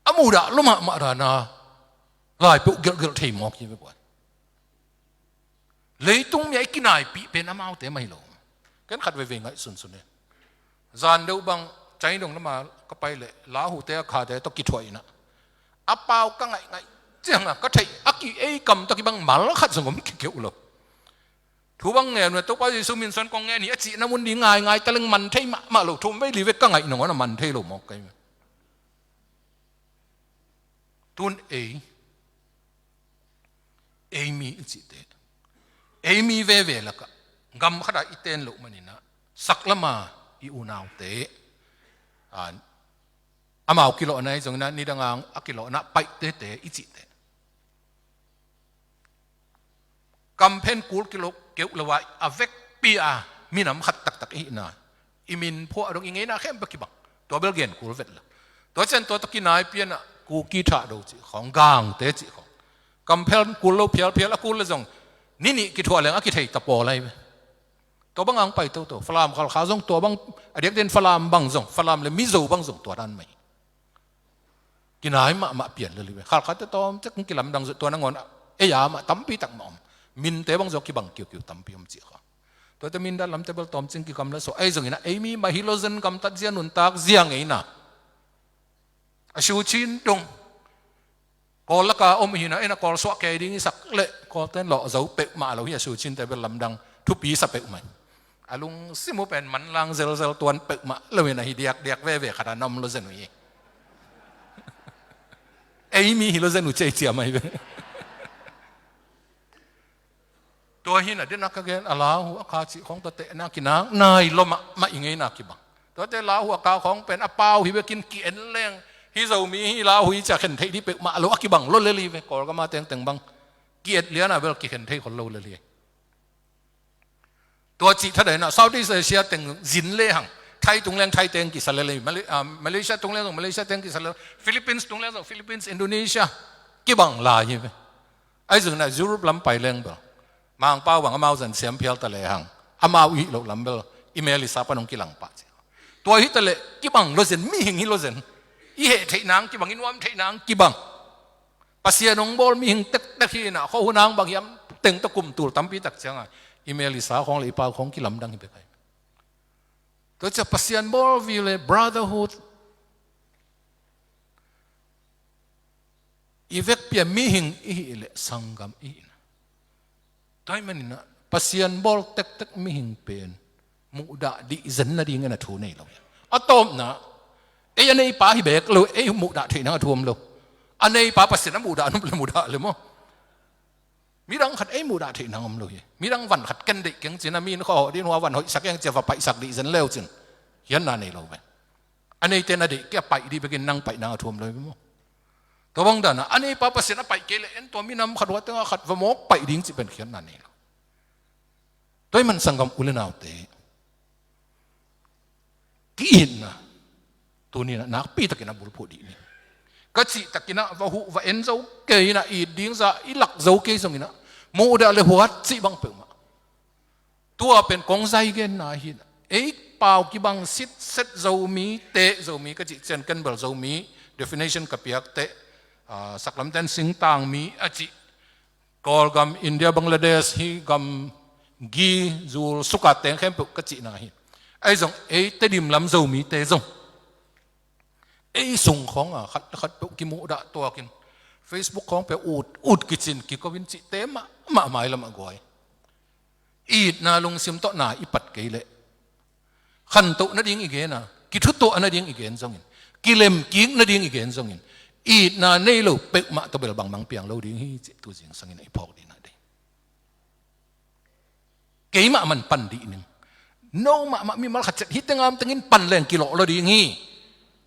A mudah lua mahmah dan a lai peuh gelhgelh thei mawk hi ve buai. Leitung mi a i kinaipih pen amaute mah hi lo. Ken khat veivei ngaihsunsun hi. Zan deuh bang China dong lama ka pai leh Lahute, Hakhate tawh kithuah inah, a pau ka ngaihngaih ciangah ka theih a ki, ei kam tawh kibang mal khat zong om kikeuh lo. Thu bang ngen uh a, Topa Jesu min suan kong ngen hi a cihna mun ding ngaingai taleng man thei mahmah lo. Thum vei li vei ka ngaih nangawn a man thei lo mawk ka hi. Tun ei, ei mi i cihte, ei mi veve lakah gam khatah i ten loh man inah, saklama i unaute, a, amau kilawhna ahi zongin ah, nidang a kilawhna Paite te i cihte, kamphen kul kilawh keuh lo a, a vekpi a minam khat taktak i hihna, i min phuah dong i ngeina khempeuh kibang. Tua bel gen kul vet lo. Tua ciang tua tawh kinai pianah Kuki Thahdo cih khawng, Gangte cih khawng, kamphen kul lo phialphial a kul le zong ni nih kithuah leng a kithei ta pawl ahi ve. Tua bang ang pai toto. Falam, Khalkha zong tua bang, a diakdiakin Falam bang zong, Falam le Mizo bang zong tua dan mah hi. Kinai mahmah pian lel hi ve. Khalkhate tawmcik hong kilamdang zaw, tua nangawn ei a mah tampi tak mah om. Minte bang zong kibang kiukiu tampi om cih kha. Tuate Mindat lamte bel tawmcik kikam le suah. Ahi zongin ah ei mi mah hi lo zen, gamtat zia, nuntak zia ngeina. A Shu Chin dong Kawl laka om hi na, ei na Kawl suah kei ding i sak leh Kawlten lawh zo peuhmah lo hi. A Shu Chinte bel lamdang thupi sa peuhmah hi. A lungsim uh pen manlang zelzel tuan peuhmah lo hi na, hi diakdiak veve khat a na om lo zen uh hi. Ei mi hi lo zen uh ciaiciam ahi ve. Tua hi na, dena ka gen a, Lahu, Akha cih khawng tua tehna kinak nai lua mahmah i ngeina kibang. Tuate Lahu, Akha khawng pen a pau hi bekin ki-en leng, hih Zomi hi, Lahu hi ci-a khen theih dih peuhmah lo a kibang lua lel hi ve. Kawlgam a tengteng bang ki-et liana bel kikhen thei khol lo lel hi. Tua cih thadaina Southeast Asia teng zin lehang, Thai tung leng Thai teng kisa lel hi, Malay-, ah, Malaysia tung leng zong Malaysia teng kisa lel, Philippines tung leng zong Philippines, Indonesia, kibang lai hi ve. Ahi zongin ah Europe lam pai leng bel Mangpau bang amau zan siam phial ta lehang, amau ih loh lam bel i Melissa pan hong kilang pah ci. Tua hi ta leh kibang lo zen, mihing hi lo zen. I heh theih nang kibang, i nuam theih nang kibang. Pasian hong bawl mihing tektek hi inah, khuahun hang bang hiam teng tawh kum tul tampi tak ciangah i Melissa khawng le i Pau khawng kilamdang hi bek ahi. Tua ciah Pasian bawl vive le brotherhood i vekpi-a mihing i hih leh sanggam i hih inah. Tua ahih maninah Pasian bawl tektek mihing pen muhdah dih zen nadingin a thu nei lo hi. A tawpna, ei a neipa hi beek lo, ei muhdah theih nang a thu om lo. A neipa Pasian a muhdah nop le muhdah le maw? Midang khat ei muhdah theih nang om lo hi. Midang van khat ken deih keng cin a mi in khuahawh dih in hua van hoihsak eng cia va paihsak dih zen leu cin khiatna nei lo ve. A neite na deih kei a paih dih bekin nang paih nang a thu om lo hi maw? Tua bang dana a neipa Pasian a paih kei le en tua minam khat hua tengah khat va mawk paih ding cih pen khiatna nei lo. Tua ahih man sanggam u le naute, ki-itna tuninah nakpitakin a bulphuh dih ni. Ka cihtakinah va huh va en zo kei inah it ding za i lak zo kei zonginah muhdah le huat cih bang peuhmah. Tua pen kong zai genna hi inah, ei pau kibang sitset Zomite, Zomi ka cih cian ken bel Zomi definition ka piak teh, ah, saklamten singtangmi a cih Kawlgam, India, Bangladesh, hih gam gi zul suka teng khempeuh ka cihna hi. Ahi zong ei Tedim lam Zomite zong ei sung khawnga khat le khat peuh kimuhdah tuakin Facebook khawng peuh ut ut kicin kiko in cihte mahmah mailamah guai. Itna lungsim tawh na i pat kei leh khantoh nading i gen a, kithutuah nading i gen zongin, kilemkik nading i gen zongin, itna nei lo peuhmah tawh bel bangmah piang lo ding hi cih tu zingsangin a i phawk dihna dei. Keimah man pan dih ning. No mahmah mimal khat ciat hih tengam tengin pan leng kilawh lo ding hi.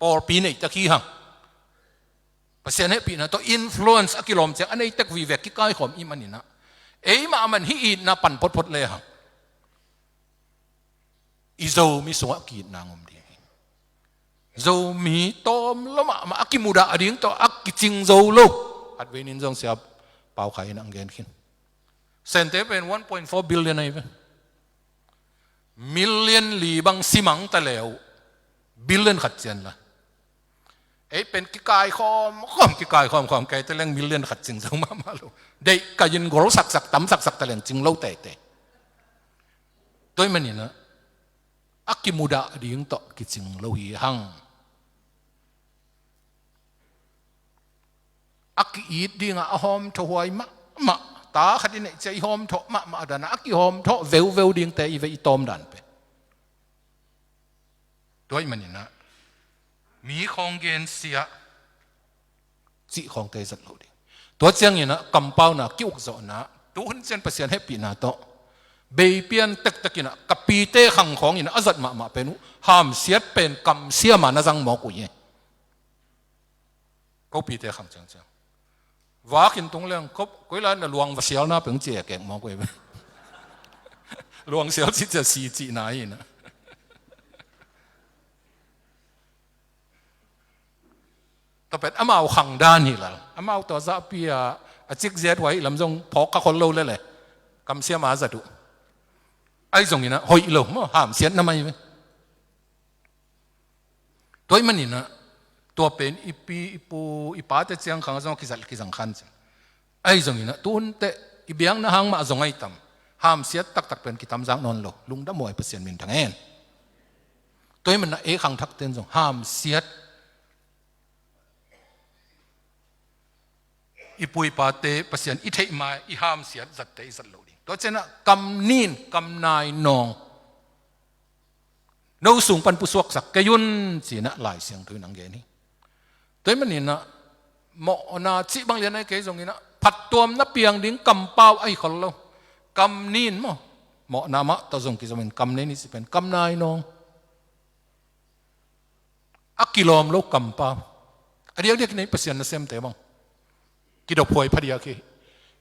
Pawlpi neitak hi hang. Pasian hehpihna tawh influence a kilawm ciang a neitek vive kikaikhawm i hih maninah eimah man hih itna pan photphot lehang i Zomi sungah ki-itna ngom ding hi. Zomi tawm lo mahmah a kimudah ding tawh a kicing zo lo. Khatvei nin zong sia Pau Khai in ang gen khin. Sente pen one point four billion ahi ve. Million li bang simang ta leu billion khat cian la. Ei pen kikaikhawm khawm, kikaikhawm khawm, kei te leng million khat cing zo mahmah lo. Deih ka in gol saksak, tam saksak ta leng cing lo teitei. Tua ahih maninah a kimudah ding tawh kicing lo hi hang. A ki-it dingah a hawmthawh huai mahmah, ta khat i neih ciah i hawmthawh mahmah a danah a kihawmthawh veuveu dingte i ve i tawm dan pen. Tua ahih maninah mi khawng gensia cih khawngte zat lo ding. Tua cianginah kampauna ki-ukzawhna tuhun cian Pasian hehpihna tawh beipian tektekinah ka pite khang khawnginah a zat mahmah pen uh hamsiat pen kamsiama na zang mawk uh hi. Ko pite khang ciangciang vakin tung leng kop koi lai na luang va sialna peng ci ekek mawk uh hi. Luang sial cih cia si cihna hi inah. Tua pen amau khang dan hi lal. Amau tua zahpi-a a cikziat huai lam zong phawk kha khol lo lele. Kamsiama zat uh. Ahi zonginah hoih lo maw, hamsiatna mai ve. Tua ahih maninah tua pen i pi i pu i pate ciang khang zong a kizat kizang khan ciang. Ahi zonginah tunteh i biakna hang mah zong ahi tam. Hamsiat taktak pen kitamzak nawn lo. Lungdam huai, Pasian minthang hen. Tua ahih maninah ei khangthakten zong hamsiat i pu i pate Pasian i theih ma i hamsiat zatte i zat lo ding. Tua cianah kam nin kam nai nawng no sung pan pusuaksak kei un cinah Lai Siangtho in ang gen hi. Tua ahih maninah mawhna cih bang lian ahi kei zonginah phattuamna piang ding kampau ahi khol lo. Kam nin maw, mawhna mah tawh zong kizomin kam nei ni cih pen kam nai nawng. A kilawm lo kampau. A diakdiak in ei Pasian nasemte bang kidophuai phadiak hi.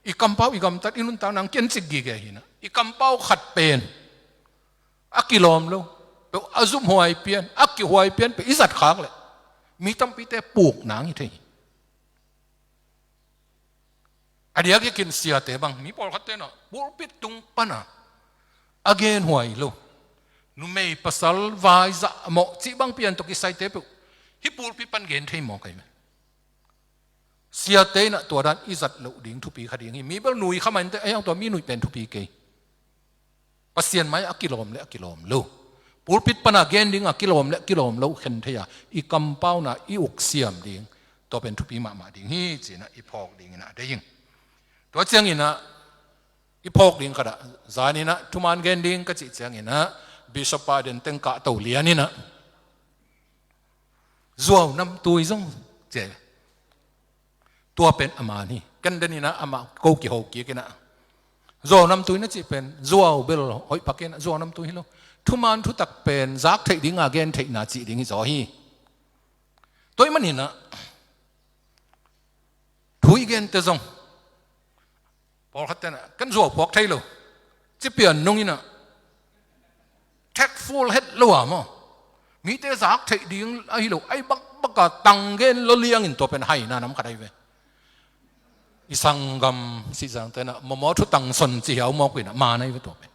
I kampau, i gamtat, i nuntak nang kiancik gige hi na. I kampau khat pen a kilawm lo, peuh a zumhuai pian, a kihuai pian peuh i zat khak leh mi tampite puk nang hi thei hi. A diak hi khin siate bang, mi pawlkhatte na pulpit tung pana a genhuai lo, numei pasal vaizah mawh cih bang pian tawh kisaite peuh hih pulpit pan gen thei mawk ahi ve. Siate in ah tua dan i zat loh ding thupi kha ding hi. Mi bel nui kha mah inteh, ahi hang tua mi nuih pen thupi kei. Pasian mai a kilawm le a kilawm lo, pulpit pana gen ding a kilawm le a kilawm lo khen thei a, i kampauna i uk siam ding, tua pen thupi mahmah ding hi ci-in ah i phawk dingin ah a deih ing. Tua ciangin ah i phawk ding khat ah, zanin ah thuman gen ding ka cih ciangin ah Bishop pa den teng kahto lianin ah zuau namtui zong ci. Tua pen a man hi. Ken denin ah amah ko kiho kik in ah, zuau namtui na cih pen zuau bel hoih pak in ah, zuau namtui hi lo. Thuman thutak pen zak theih dinga gen theihna cih ding hi zaw hi. Tua ahih manin ah thu i gente zong, pawlkhatte na, ken zuau phuak thei lo ci pian nung in ah, tactful het lo a maw, mite zak theih ding ahi lo, ahi bakbak a tang gen lo liangin tua pen haina nam khat ahi ve. I sanggam Sihzangte na mawmaw thu tang son ci hiau mawk in ah, man ahi ve tua pen.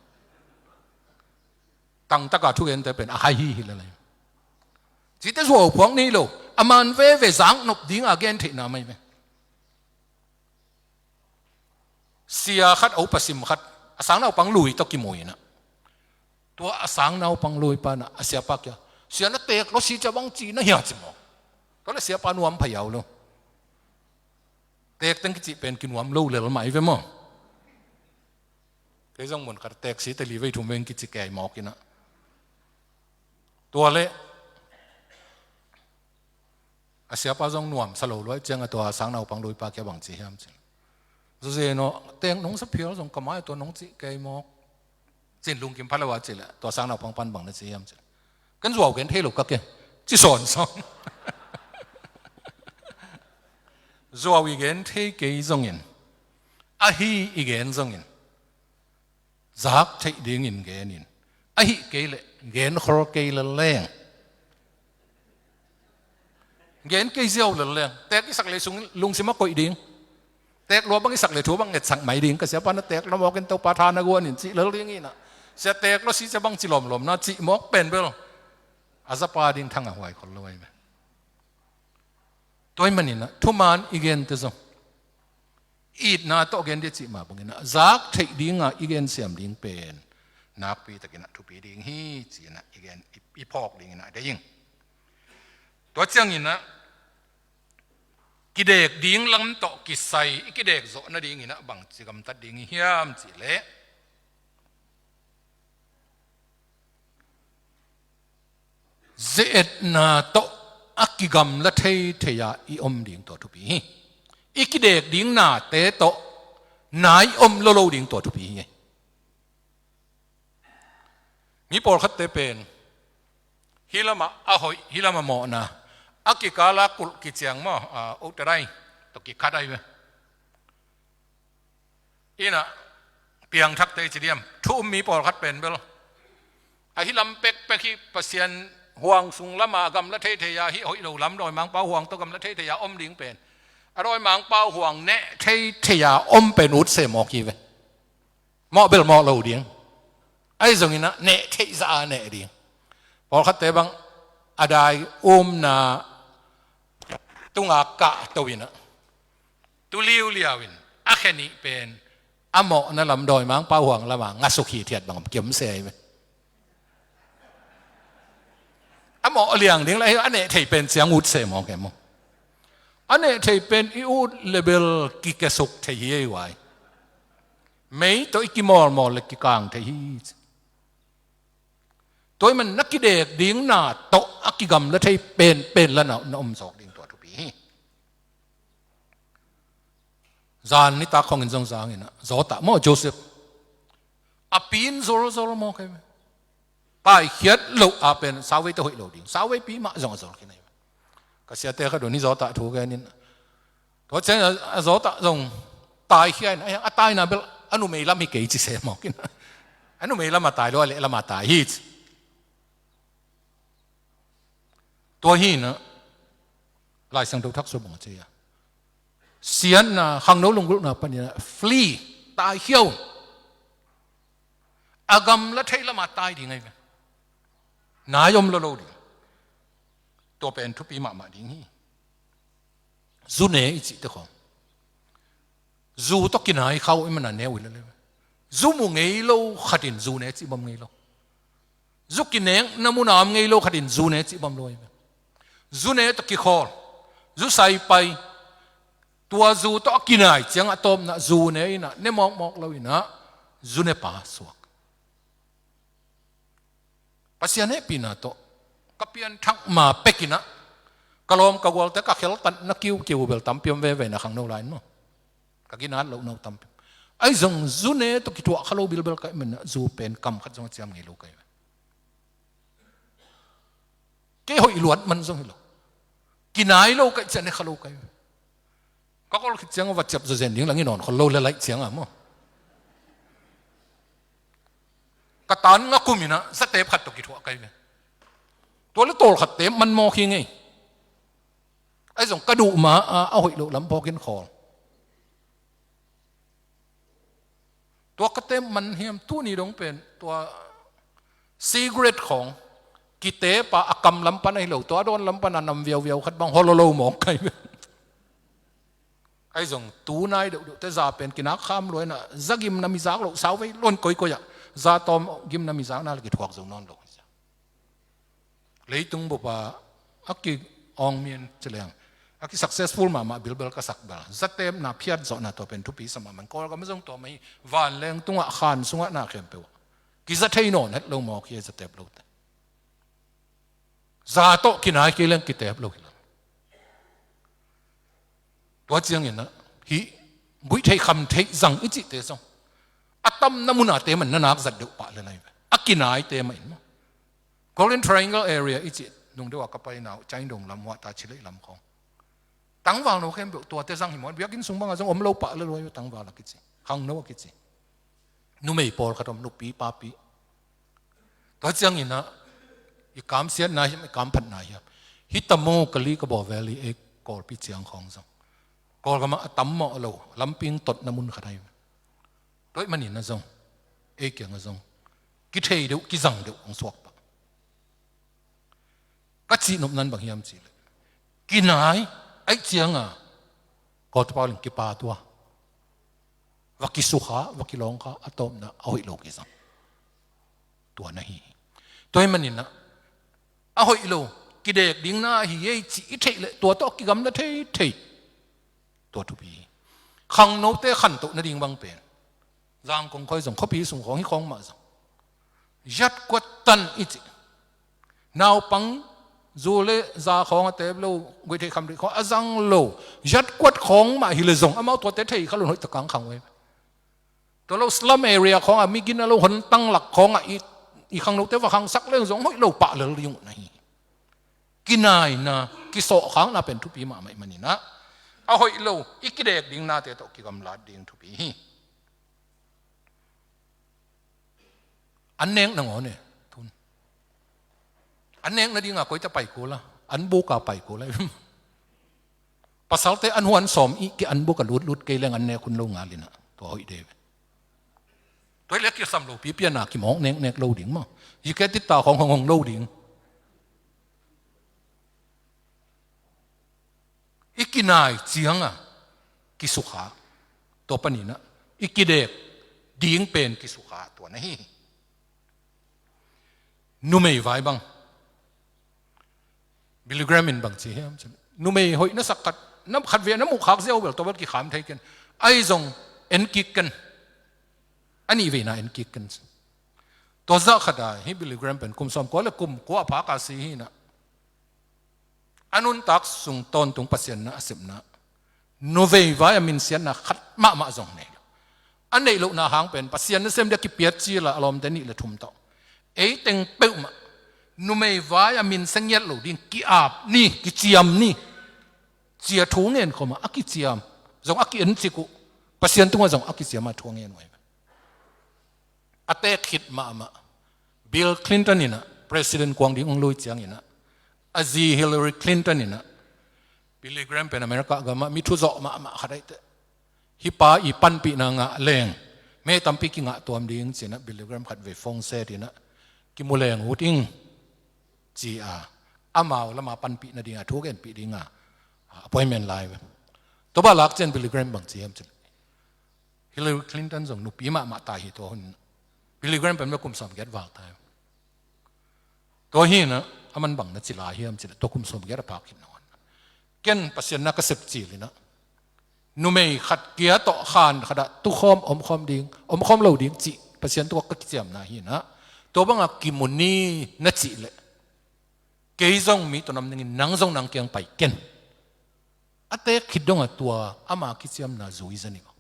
Tangtaka thugente pen a hai hi hi lel ahi. Cite zuau phuak ni lo, a man veve zak nop dinga gen theihna mai ve. Sia khat, a upa sim khat, a sang naupang lui tawh kimu in ah, tua a sang naupang lui pa in ah a siapa kiang, "Sia, na teek lo si cia bang ci na hia?" ci mawk. Tua leh siapa nuam phai au lo. Teek teng kicih pen kinuam lo lel mah ahi ve maw. Kei zong mun khat teek si te li vei thum vei kici kei mawk in ah, tua leh a siapa zong nuamsa lo lua ahih ciangin tua sang naupang luipa kiang bang ci hiam cih leh, "Zuzen aw, teek nong sa phial zong ka mai tua nong cih kei mawk," ci-in lungkim pha lo a cih leh, tua sang naupang pan bang na ci hiam cih leh, "Ken zuau gen thei lo ka ke," ci sawnsawn. Zuau i gen thei kei zongin, ahi i gen zongin, zak theih dingin genin, ahih kei leh genkhol kei lel leng, gen kei ziau lel leng, teek i sak leh sung lungsim a koih ding, teek lua bang i sak leh thu bang ngetsak mai ding, "Ka siapa, na teek lo mawk in, Topa tha na guan in," cih lel ding in ah, "Sia, teek lo si cia bang ci lawmlawm na," cih mawk pen bel a zapa ding thang a huai khol lo ahi ve. Tua ahih manin ah thuman i gente zong itna tawh gen dih cih mah bangin ah, zak theih dinga i gen siam ding pen nakpi takin ah thupi ding hi ci-in ah i gen, i, i phawk dingin ah a deih ing. Tua ciangin ah kidek ding lam tawh kisai i kidek zawh nadingin ah bangci gamtat ding i hiam cih leh, ze-etna tawh a kigamla theithei a i om ding tua thupi hi. I kidek ding nate tawh nai om lo lo ding tua thupi hi. Mi pawlkhatte pen hih lamah a hoih, hih lamah mawhna, a kikala kulh kiciang maw, a, utadai tawh kikhat ahi ve. Inah piangthakte i ci diam, thu um mi pawlkhat pen bel ahi lam pekpek hi. Pasian huang sung lama a gamla theithei a, hih hoih lo lam dawimangpa huang tawh gamla theithei a om ding pen, a dawimangpa huang neh theithei a om pen ut se mawk hi ve. Mawh bel mawh lo ding, ahi zongin ah neh theih zah a neh ding. Pawlkhatte bang a dai umna tunga kahto inah, tu liuliau in a khe nih pen a mawhna lam dawimangpa huang lama ngasuk hithiat bang om kiom se ahi ve. A mawh liang ding lah a neh thei pen ciang ut se mawk e maw. A neh thei pen i ut le bel kikesuk thei hi ei vai. Mei tawh i kimawlmawl le kikang thei hi. Tua ahih man na kidek ding na tawh a kigamla thei penpen la na, na om zawk ding tua thupi hi. Zan nitak khawngin zong zangin ah zawtah maw Joseph, a pi in zolzol mawk ahi ve. Paikhiat loh a pen sauvei tawh hoih lo ding, sauveipi mah zong a zol khin ahi ve. Ka siate khat un hi zawtah thu genin, tua ciang a, a zawtah zong taikhia in, a taina bel a numei lam hi kei ci se mawk in. A numei lam a tai lo, a leh lam a tai hi ci. Tua hi in ah, Lai Siangtho thak sua bang a ci a, siatna, khangno lunggulhna panin ah flee, taikhia un. A gamla thei lam a tai ding ahi ve. Nai om lo lo ding. Tua pen thupi mahmah ding hi. Zu ne i cihte khawng, zu tawh kinai kha uh ahih manin ne uh hi lel hi ve. Zu mu ngei lo khat in zu ne cih bang ngei lo. Zu kinekna mun a om ngei lo khat in zu ne cih bang lo hi ve. Zu ne tawh kikhawl, zu saipai, tua zu tawh a kinai ciang a tawpna zu ne in ah, ne mawkmawk lo in ah, zu ne pa suak. Pasian hehpihna tawh ka pianthak ma pek in ah, ka lawm ka gualte ka kheltatna kiukiu bel tampi om veve na khangno lai in maw. Ka ginat lohna uh tampi. Ahi zong zu ne tawh kithuah kha lo bilbel ka hih manin ah, zu pen kam khat zong a ciam ngei lo ka hi ve. Kei hoih luat man zong hi lo. Kinai lo ka hih ciang ne kha lo ka hi ve. Ka kawl khit ciang a va ciap zawzen ding lang i nawn khol lo le laih ciang a maw. Ka tan nga kum in ah zatep khat tawh kithuah ka hi ve. Tua le tawlkhat tep man mawk hi ngei. Ahi zong ka duh ma a, a hoih loh lam phawk in khawl. Tua ka tep man hiam, tuni dong pen tua cigarette khawng kitep a, a kam lam pan ahi lo, tua a dawn lam pan a nam viauviau khat bang hol lo mawk ka hi ve. Ahi zong tu nai deuhdeuhte za pen kinak kham lua in ah, za gimna mi zak loh, sauvei lua in koikoi ah za tawm gimna mi zakna le kithuak zo nawn lo. Leitung bup a a ki-awng mi in ci leng, a ki-successful mahmah bilbel ka sak bel, zatepna phiatzawhna tua pen thupi sa mahmah in, Kawlgam a zong tua mah hi. Vanleng tungah, khan sungah na khempeuh ah kiza thei nawn het lo mawk hi, zatep lote. Za tawh kinai kei leng kitep lo hi lo. Tua ciangin ah, hih guih theih kham theih zang i cihte zong a tamna mun a te man na nak zat deuh pah le lai ve. A kinaite mah in maw. Golden Triangle area i cih nung deuh a ka paina uh, China dong lam, huahta chilei lam khawng. Tangval no khempeuh tuate zang hi maw. Biakinn sung bangah zong om lo pah le luai uh, tangval a kici, khangno a kici. Numei pawlkhat om, nupi papi. Tua ciangin ah, i kamsiatna hiam, i kamphatna hiam, hih Tamu, Kalay, Kabaw Valley, ei Kawlpi ciang khawng zong Kawlgam ah a tam mawh lo, lamping totna mun khat ahi. Tua ahih manin ah zong ei kiangah zong kithei deuh, kizang deuh hong suak pah. Ka cihnopna in bang hiam cih leh, kinai ahih ciangin Kawltepa leng kipa tua, va kisukha, va kilawngkha, a tawpna a hoih lo kizang. Tua na hi hi. Tua ahih manin ah, a hoih lo, kidek ding na hi ei cih i theih leh tua tawh kigamla theithei. Tua thupi hi. Khangnote khantoh nading bang pen, Zangkong khuai zong, khuapi sung khawng, hih khawng mah zong, zatkuat tan i cih, naupang zu le za khawng a tep lo, guihtheih khamtheih khawng a zang lo, zatkuat khawng mah hi leh zong amau tuate thei kha lo in hoih tak a khang uh hi. Tua lo slum area khawngah, mi gina lo hon tanglak khawngah i, i khangnote va khangsak leng zong hoih lo pah lel ding uh na hi. Kinaina, kisawhkhakna pen thupi mahmah ahih manin ah, a hoih lo i kidek ding nate tawh kigamlat ding thupi hi. An nek nangawn e, tun. An nek nadinga koite pai kul a, an buka pai kul a. Pasalte an huan sawm i ki an buka lutlut kei leng an nek hun lo ngal in ah, tua hoih de ve. Tua hi leh kisam lo pipi a na kimawk neknek lo ding maw. Hi ke titta khawng hong hong lo ding. I kinai ciangin kisukha, tua panin ah i kidek ding pen kisukha, tua na hi hi. Numei vai bang, Billy Graham in bang ci hiam cih leh, numei hoih na sak khat, na khatvei na muh khak ziau bel tua bel kikham thei ken. Ahi zong en kik ken. A nihveina en kik ken. Tua zah khat a hih Billy Graham pen kum sawmkua le kum kua a phak a si hi in ah, a nuntak sung tawntung Pasian na a sepna, numei vai a minsiatna khat mahmah zong nei lo. A neih lohna hang pen Pasian nasem dia kipiat cil a, a lawmte nih le thum tawh, ei teng peuhmah numei vai a minsia ngiat lo ding ki-ap ni, kiciam ni. Ci-a thu ngen khawm a, a kiciam zong a ki-en cik uh. Pasian tungah zong a kiciam a thu a ngen uh ahi ve. A teek khit mahmah Bill Clinton in ah, President kuang ding hong lui ciangin ah, a zi Hillary Clinton in ah, Billy Graham pen America gamah mi thuzawh mahmah khat ahih teh, hih pa i panpihna ngah leng mei tampi kingah tuam ding ci-in ah Billy Graham khatvei phone set in ah, kimu leng ut ing ci-a, amau lama panpih nadinga thu genpih dinga appointment la hi ve. Tua bang lak ciang Billy Graham bang ci hiam cih leh, Hillary Clinton zong nupi mahmah ta hi tua hun. Billy Graham pen bel kum sawmgiat val ta hi. Tua hi-in ah, aman bang na ci lai hiam cih leh, tua kum sawmgiat a phak khit nangawn, ken Pasian na ka sep cil in ah, numei khat kia tawh khan khat ah tukhawm omkhawm ding, omkhawm lo ding cih Pasian tungah ka kiciamna hi-in ah, tua banga kimu ni na cih leh, kei zong mi tawh na om ning in, nang zong nang kiang pai ken. A teek khit dongah tua ama kiciamna zui zen hi maw.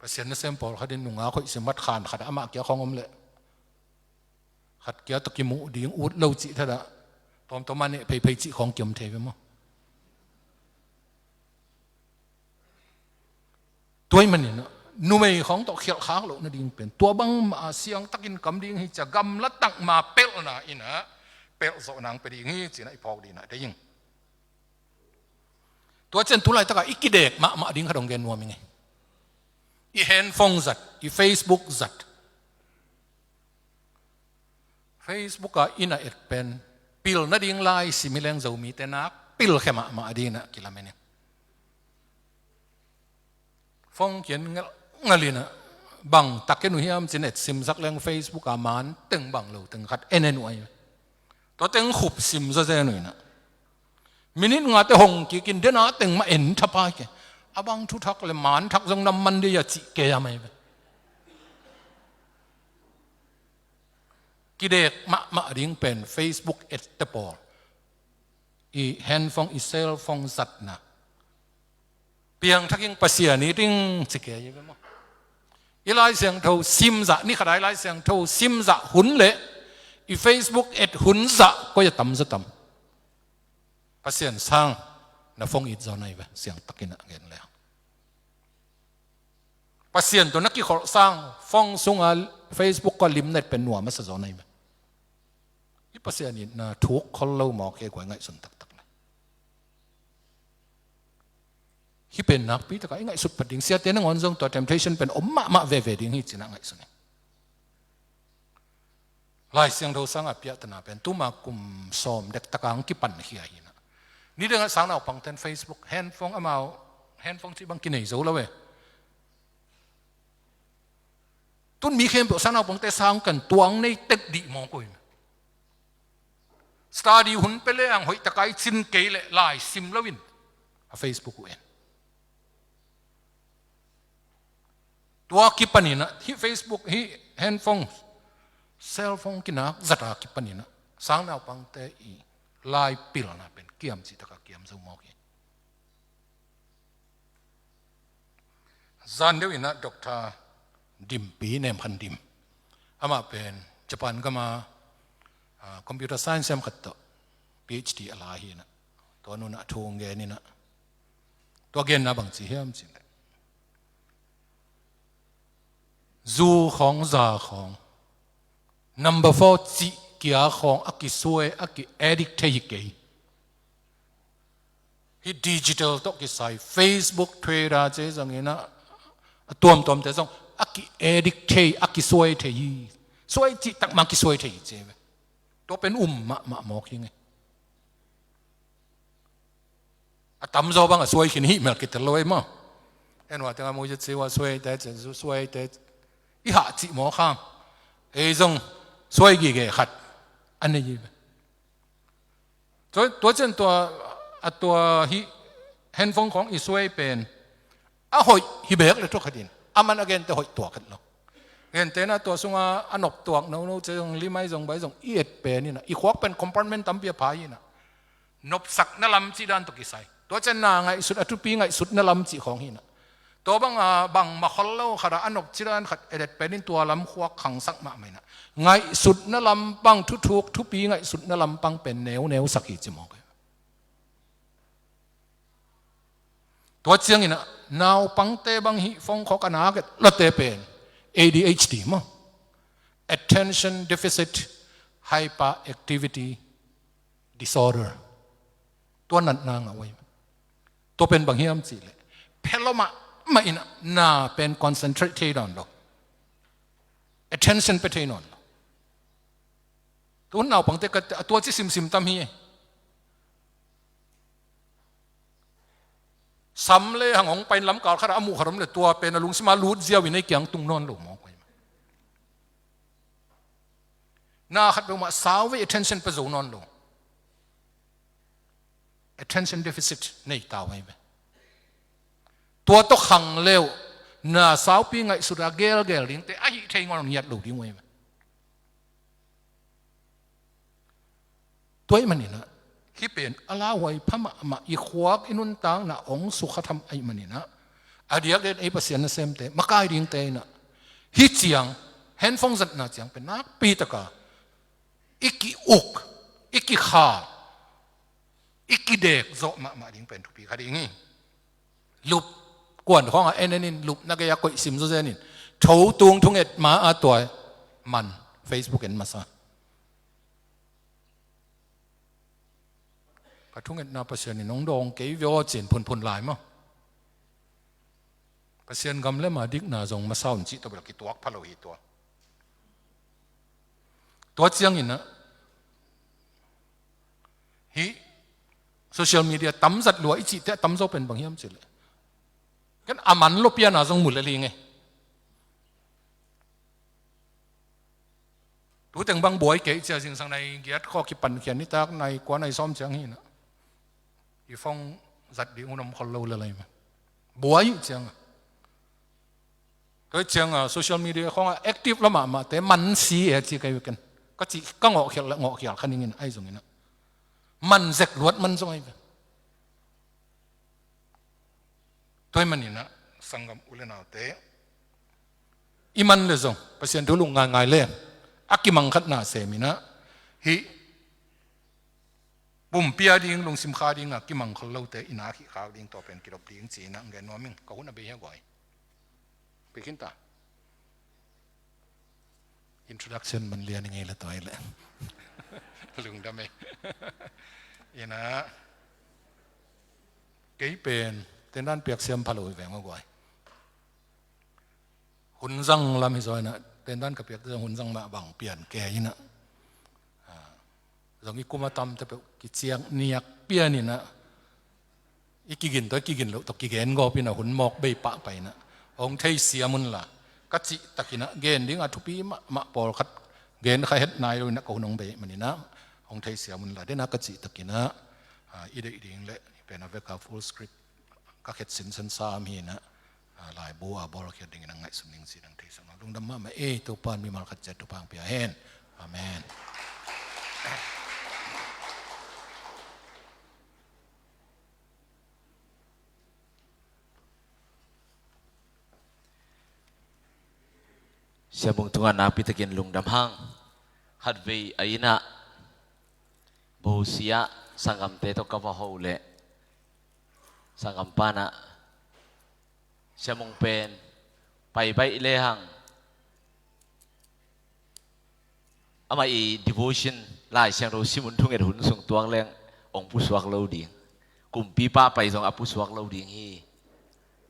Pasian nasem pawlkhat in nungak hoih sim mat khan khat ah amah kia khawng om leh, khat kia tawh kimuh ding ut lo cih thadah, tawmtawm a neh pheiphei cih khawng kiom thei ve maw. Tua ahih manin ah, numei khawng tawh khialh khak loh nading pen, tua bangmah a siangtakin kam ding hi ci-a gamla tak ma pelhna in ah, pelh zawh nang pia ding hi ci-in ah i phawk ding ah deih ing. Tua ciang tu laitakah i kidek mahmah ding khat hong gen nuam ing ei. I handphone zat, i Facebook zat. Facebook ah i na et pen, pil nading lai sim hi leng Zomite nak pilkhia mahmah ding in ah kilamen ing. Phone kiang ngelhngelh in ah, bang tak en uh hiam ci-in et simsak leng Facebook ah man teng bang lo teng khat en en uh ahi. Tua teng khup sim zawzen uh in ah, minit nga teh hong kik in, den a teng mah en thapai kei. A bang thuthak leh man thak zong na man ding a cih kei a mai ve. Kidek mahmah ding pen Facebook et te pawl, i handphone, i cellphone zatna. Piangthak ing, Pasian it ing ci kei hi ve maw. I Lai Siangtho sim zah, ni khat a i Lai Siangtho sim zah hun leh i Facebook et hun zah koi a tam zaw tam? Pasian sang na phone it zaw na hi ve, siangtakin ah gen leh. Pasian tawh na kikholh sang phone sunga Facebook kua lim na et pen nuam a sa zaw na hi ve. Hih Pasian itna thuk khol lo mawk hi, kua i ngaihsun taktak leh. Hih pen nakpi takah i ngaihsut pah ding, siate nangawn zong tua temptation pen om mahmah veve ding hi ci-in ah ngaihsun hi. Lai Siangtho sanga piahtana pen tuma kum sawm dektak a hong kipankhia hi-in ah, nidangah sangnaupangte'n Facebook, handphone, amau handphone cih bang kinei zo lo e. Tun mi khempeuh sangnaupangte sang kan tuang nei tek dih mawk uh hi. Study hun pia leng hoih taka i cin kei leh lai sim loin a Facebook uh en. Tua kipanin ah, hih Facebook, hih handphone, cellphone kinak zat a kipanin ah sangnaupangte i lai pilna pen kiam cih takah kiam zo mawk hi. Zan deuh in ah Doctor Dimpi, Nemkhan Dim, amah pen Japan gama, ah, computer science siam khat tawh PhD a la hi-in ah, tua nu'n ah a thu hong gen in ah, tua genna bang ci hiam cih leh, zu khawng, za khawng, number four cih kia khawng a kisuai, a ki-addict thei hi kei. Hih digital tawh kisai, Facebook, Twitter ci zongin ah, a tuamtuamte zong a ki-addict thei, a kisuai thei hi. Suai cih tak mah kisuai thei hi ci ve. Tua pen um mahmah mawk hi ing ei. A tamzaw bang a suai khin hih mel kitel lo ei maw. En ua tengah mu ci ua suaite, suaite i hah cih mawk hang, ei zong suai gige khat a nei hi ve. Tua, tua ciang tua, a tua hih handphone khawng i suai pen a hoih hi beek leh thu khat in, aman a gente hoih tuak het lo. Gentehna tua sunga a nop tuak nono ci zong, lim ahi zong, bai zong i et pen in ah, i khuak pen compartment tampi a pha hi-in ah, nopsakna lam cih dan tawh kisai. Tua ciang na ngaihsut, a thupi ngaihsutna lam cih khawng hi-in ah, tua banga bangmah khol lo khat ah a nop cih dan khat et et pen in tua lam khuak khangsak mahmah in ah, ngaihsutna lampang, thuthuk thupi ngaihsutna lampang pen neuneusak hi ci mawk hi. Tua ciangin ah naupangte bang hih phone khawk a nak et late pen A D H D maw, Attention Deficit Hyperactivity Disorder. Tua natna ngah uh ei. Tua pen bang hiam cihleh, phelua mahmah in ah na pen concentrate thei nawn lo, attention pe thei nawn lo. Tun naupangte ka, a tua ci simsim tam hi. Sam le hang hong pain lamkal khat a muh khat om le tua pen a lungsim a lut ziau in ei kiang tung nawn lo mawk uh ei. Na khat peuhmah sauvei attention pe zo nawn lo. Attention deficit nei ta uh ei ve. Tua tawh khang leu na saupi ngaihsut a gelgel dingte a hih thei ngawn ngiat lo ding uh ei ve. Tua ahih manin ah hih pen a lauhuai pha mahmah, i khuak i nuntakna hong sukha tham ahih manin ah, a diakdiak ei Pasian nasemte, makai dingte in ah hih ciang, handphone zatna ciang pen nakpi taka i ki-uk, i kikhal, i kidek zawh mahmah ding pen thupi kha ding hi. Lup, kuan khawngah en en in, lupna gei-ah koih sim zawzen in, tho tung thunget ma-a tua man, Facebook en masa. Ka thungetna Pasian in hong dawng kei ve aw ci-in phunphun lai maw. Pasian gam le ma dikna zong masa un cih tawh bel kituak pha lo hi tua. Tua ciangin ah hih social media tamzat lua i cihte a tamzaw pen bang hiam cihleh, ken a man lo piana zong mu lel hi ngei. Tuteng bang buai kei cia, zingsang nai giat khawng kipan khian nitak nai kua nai sawm ciang hi in ah i phone zat ding hun om khol lo lel ei mah. Buai ciang a, tua ciang a social media khawngah active lua mahmahte man si e ci kei ve ken. Ka cih ka ngawhkhial le ngawhkhial kha ning in ah, ahi zongin ah man zek luat man zong ahi ve. Tua ahih manin ah sanggam u le naute, i man le zong Pasian thu lung ngaingai le a kimangkhatna sem in ah hih pumpi a ding, lungsim kha ding a kimang khol lote i nak hih khak ding, tua pen kidop ding ci-in ah gen nuam ing. Ka hun a bei hi a guai. Pia khin ta. Introduction man lian i ngei le tua i le lungdam e. In ah kei pen tendan piaksiam pha lo hi veng a guai. Hun zang lam hi zaw in ah, tendan ka piak zong hun zang mah bang pian kei in ah, zong i kum a tamte peuh kiciak niak pian in ah, i kigin tawh i kigin loh tawh kigen gawp in ah hun mawk bei pahpah in ah, hong theisiam unla, ka cih takin ah gen ding a thupi mahmah pawlkhat gen kha het nai lo in ah ka hun hong bei manin ah hong theisiam unla, den a ka cih takin ah i deih ding le i pen a vek a full script ka khet sinsen sam hi in ah, laibu a bawlkhiat dingin a ngaihsun ning ci-in hong theisak nuam. Lungdam mahmah e. Topa in mimal khat ciat thupha hong pia hen. Amen. Siamung tungah nakpi takin lungdam hang. Khatvei a inn ah bosia sanggamte tawh ka va ho leh, sanggam pa in ah, Siamung pen pai baih lehang amah i devotion, Lai Siangtho sim hun thunget hun sung tuak leng hong pusuak lo ding. Kumpipa pai zong a pusuak lo ding hi,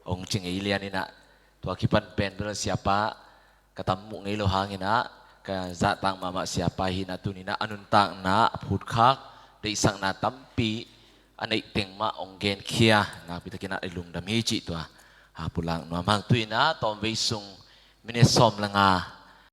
hong ci ngei lian in ah, tua kipan pen bel siapa ka tam muh ngei lo hangin ah, ka zahtak mahmah siapa hi in ah, tuni in ah a nuntakna a phutkhak, deihsakna tampi a neih teng mah hong genkhia, nakpi takin ah i lungdam hi cih tua a pulak nuam hang. Tu in ah tawmvei sung minute sawm le nga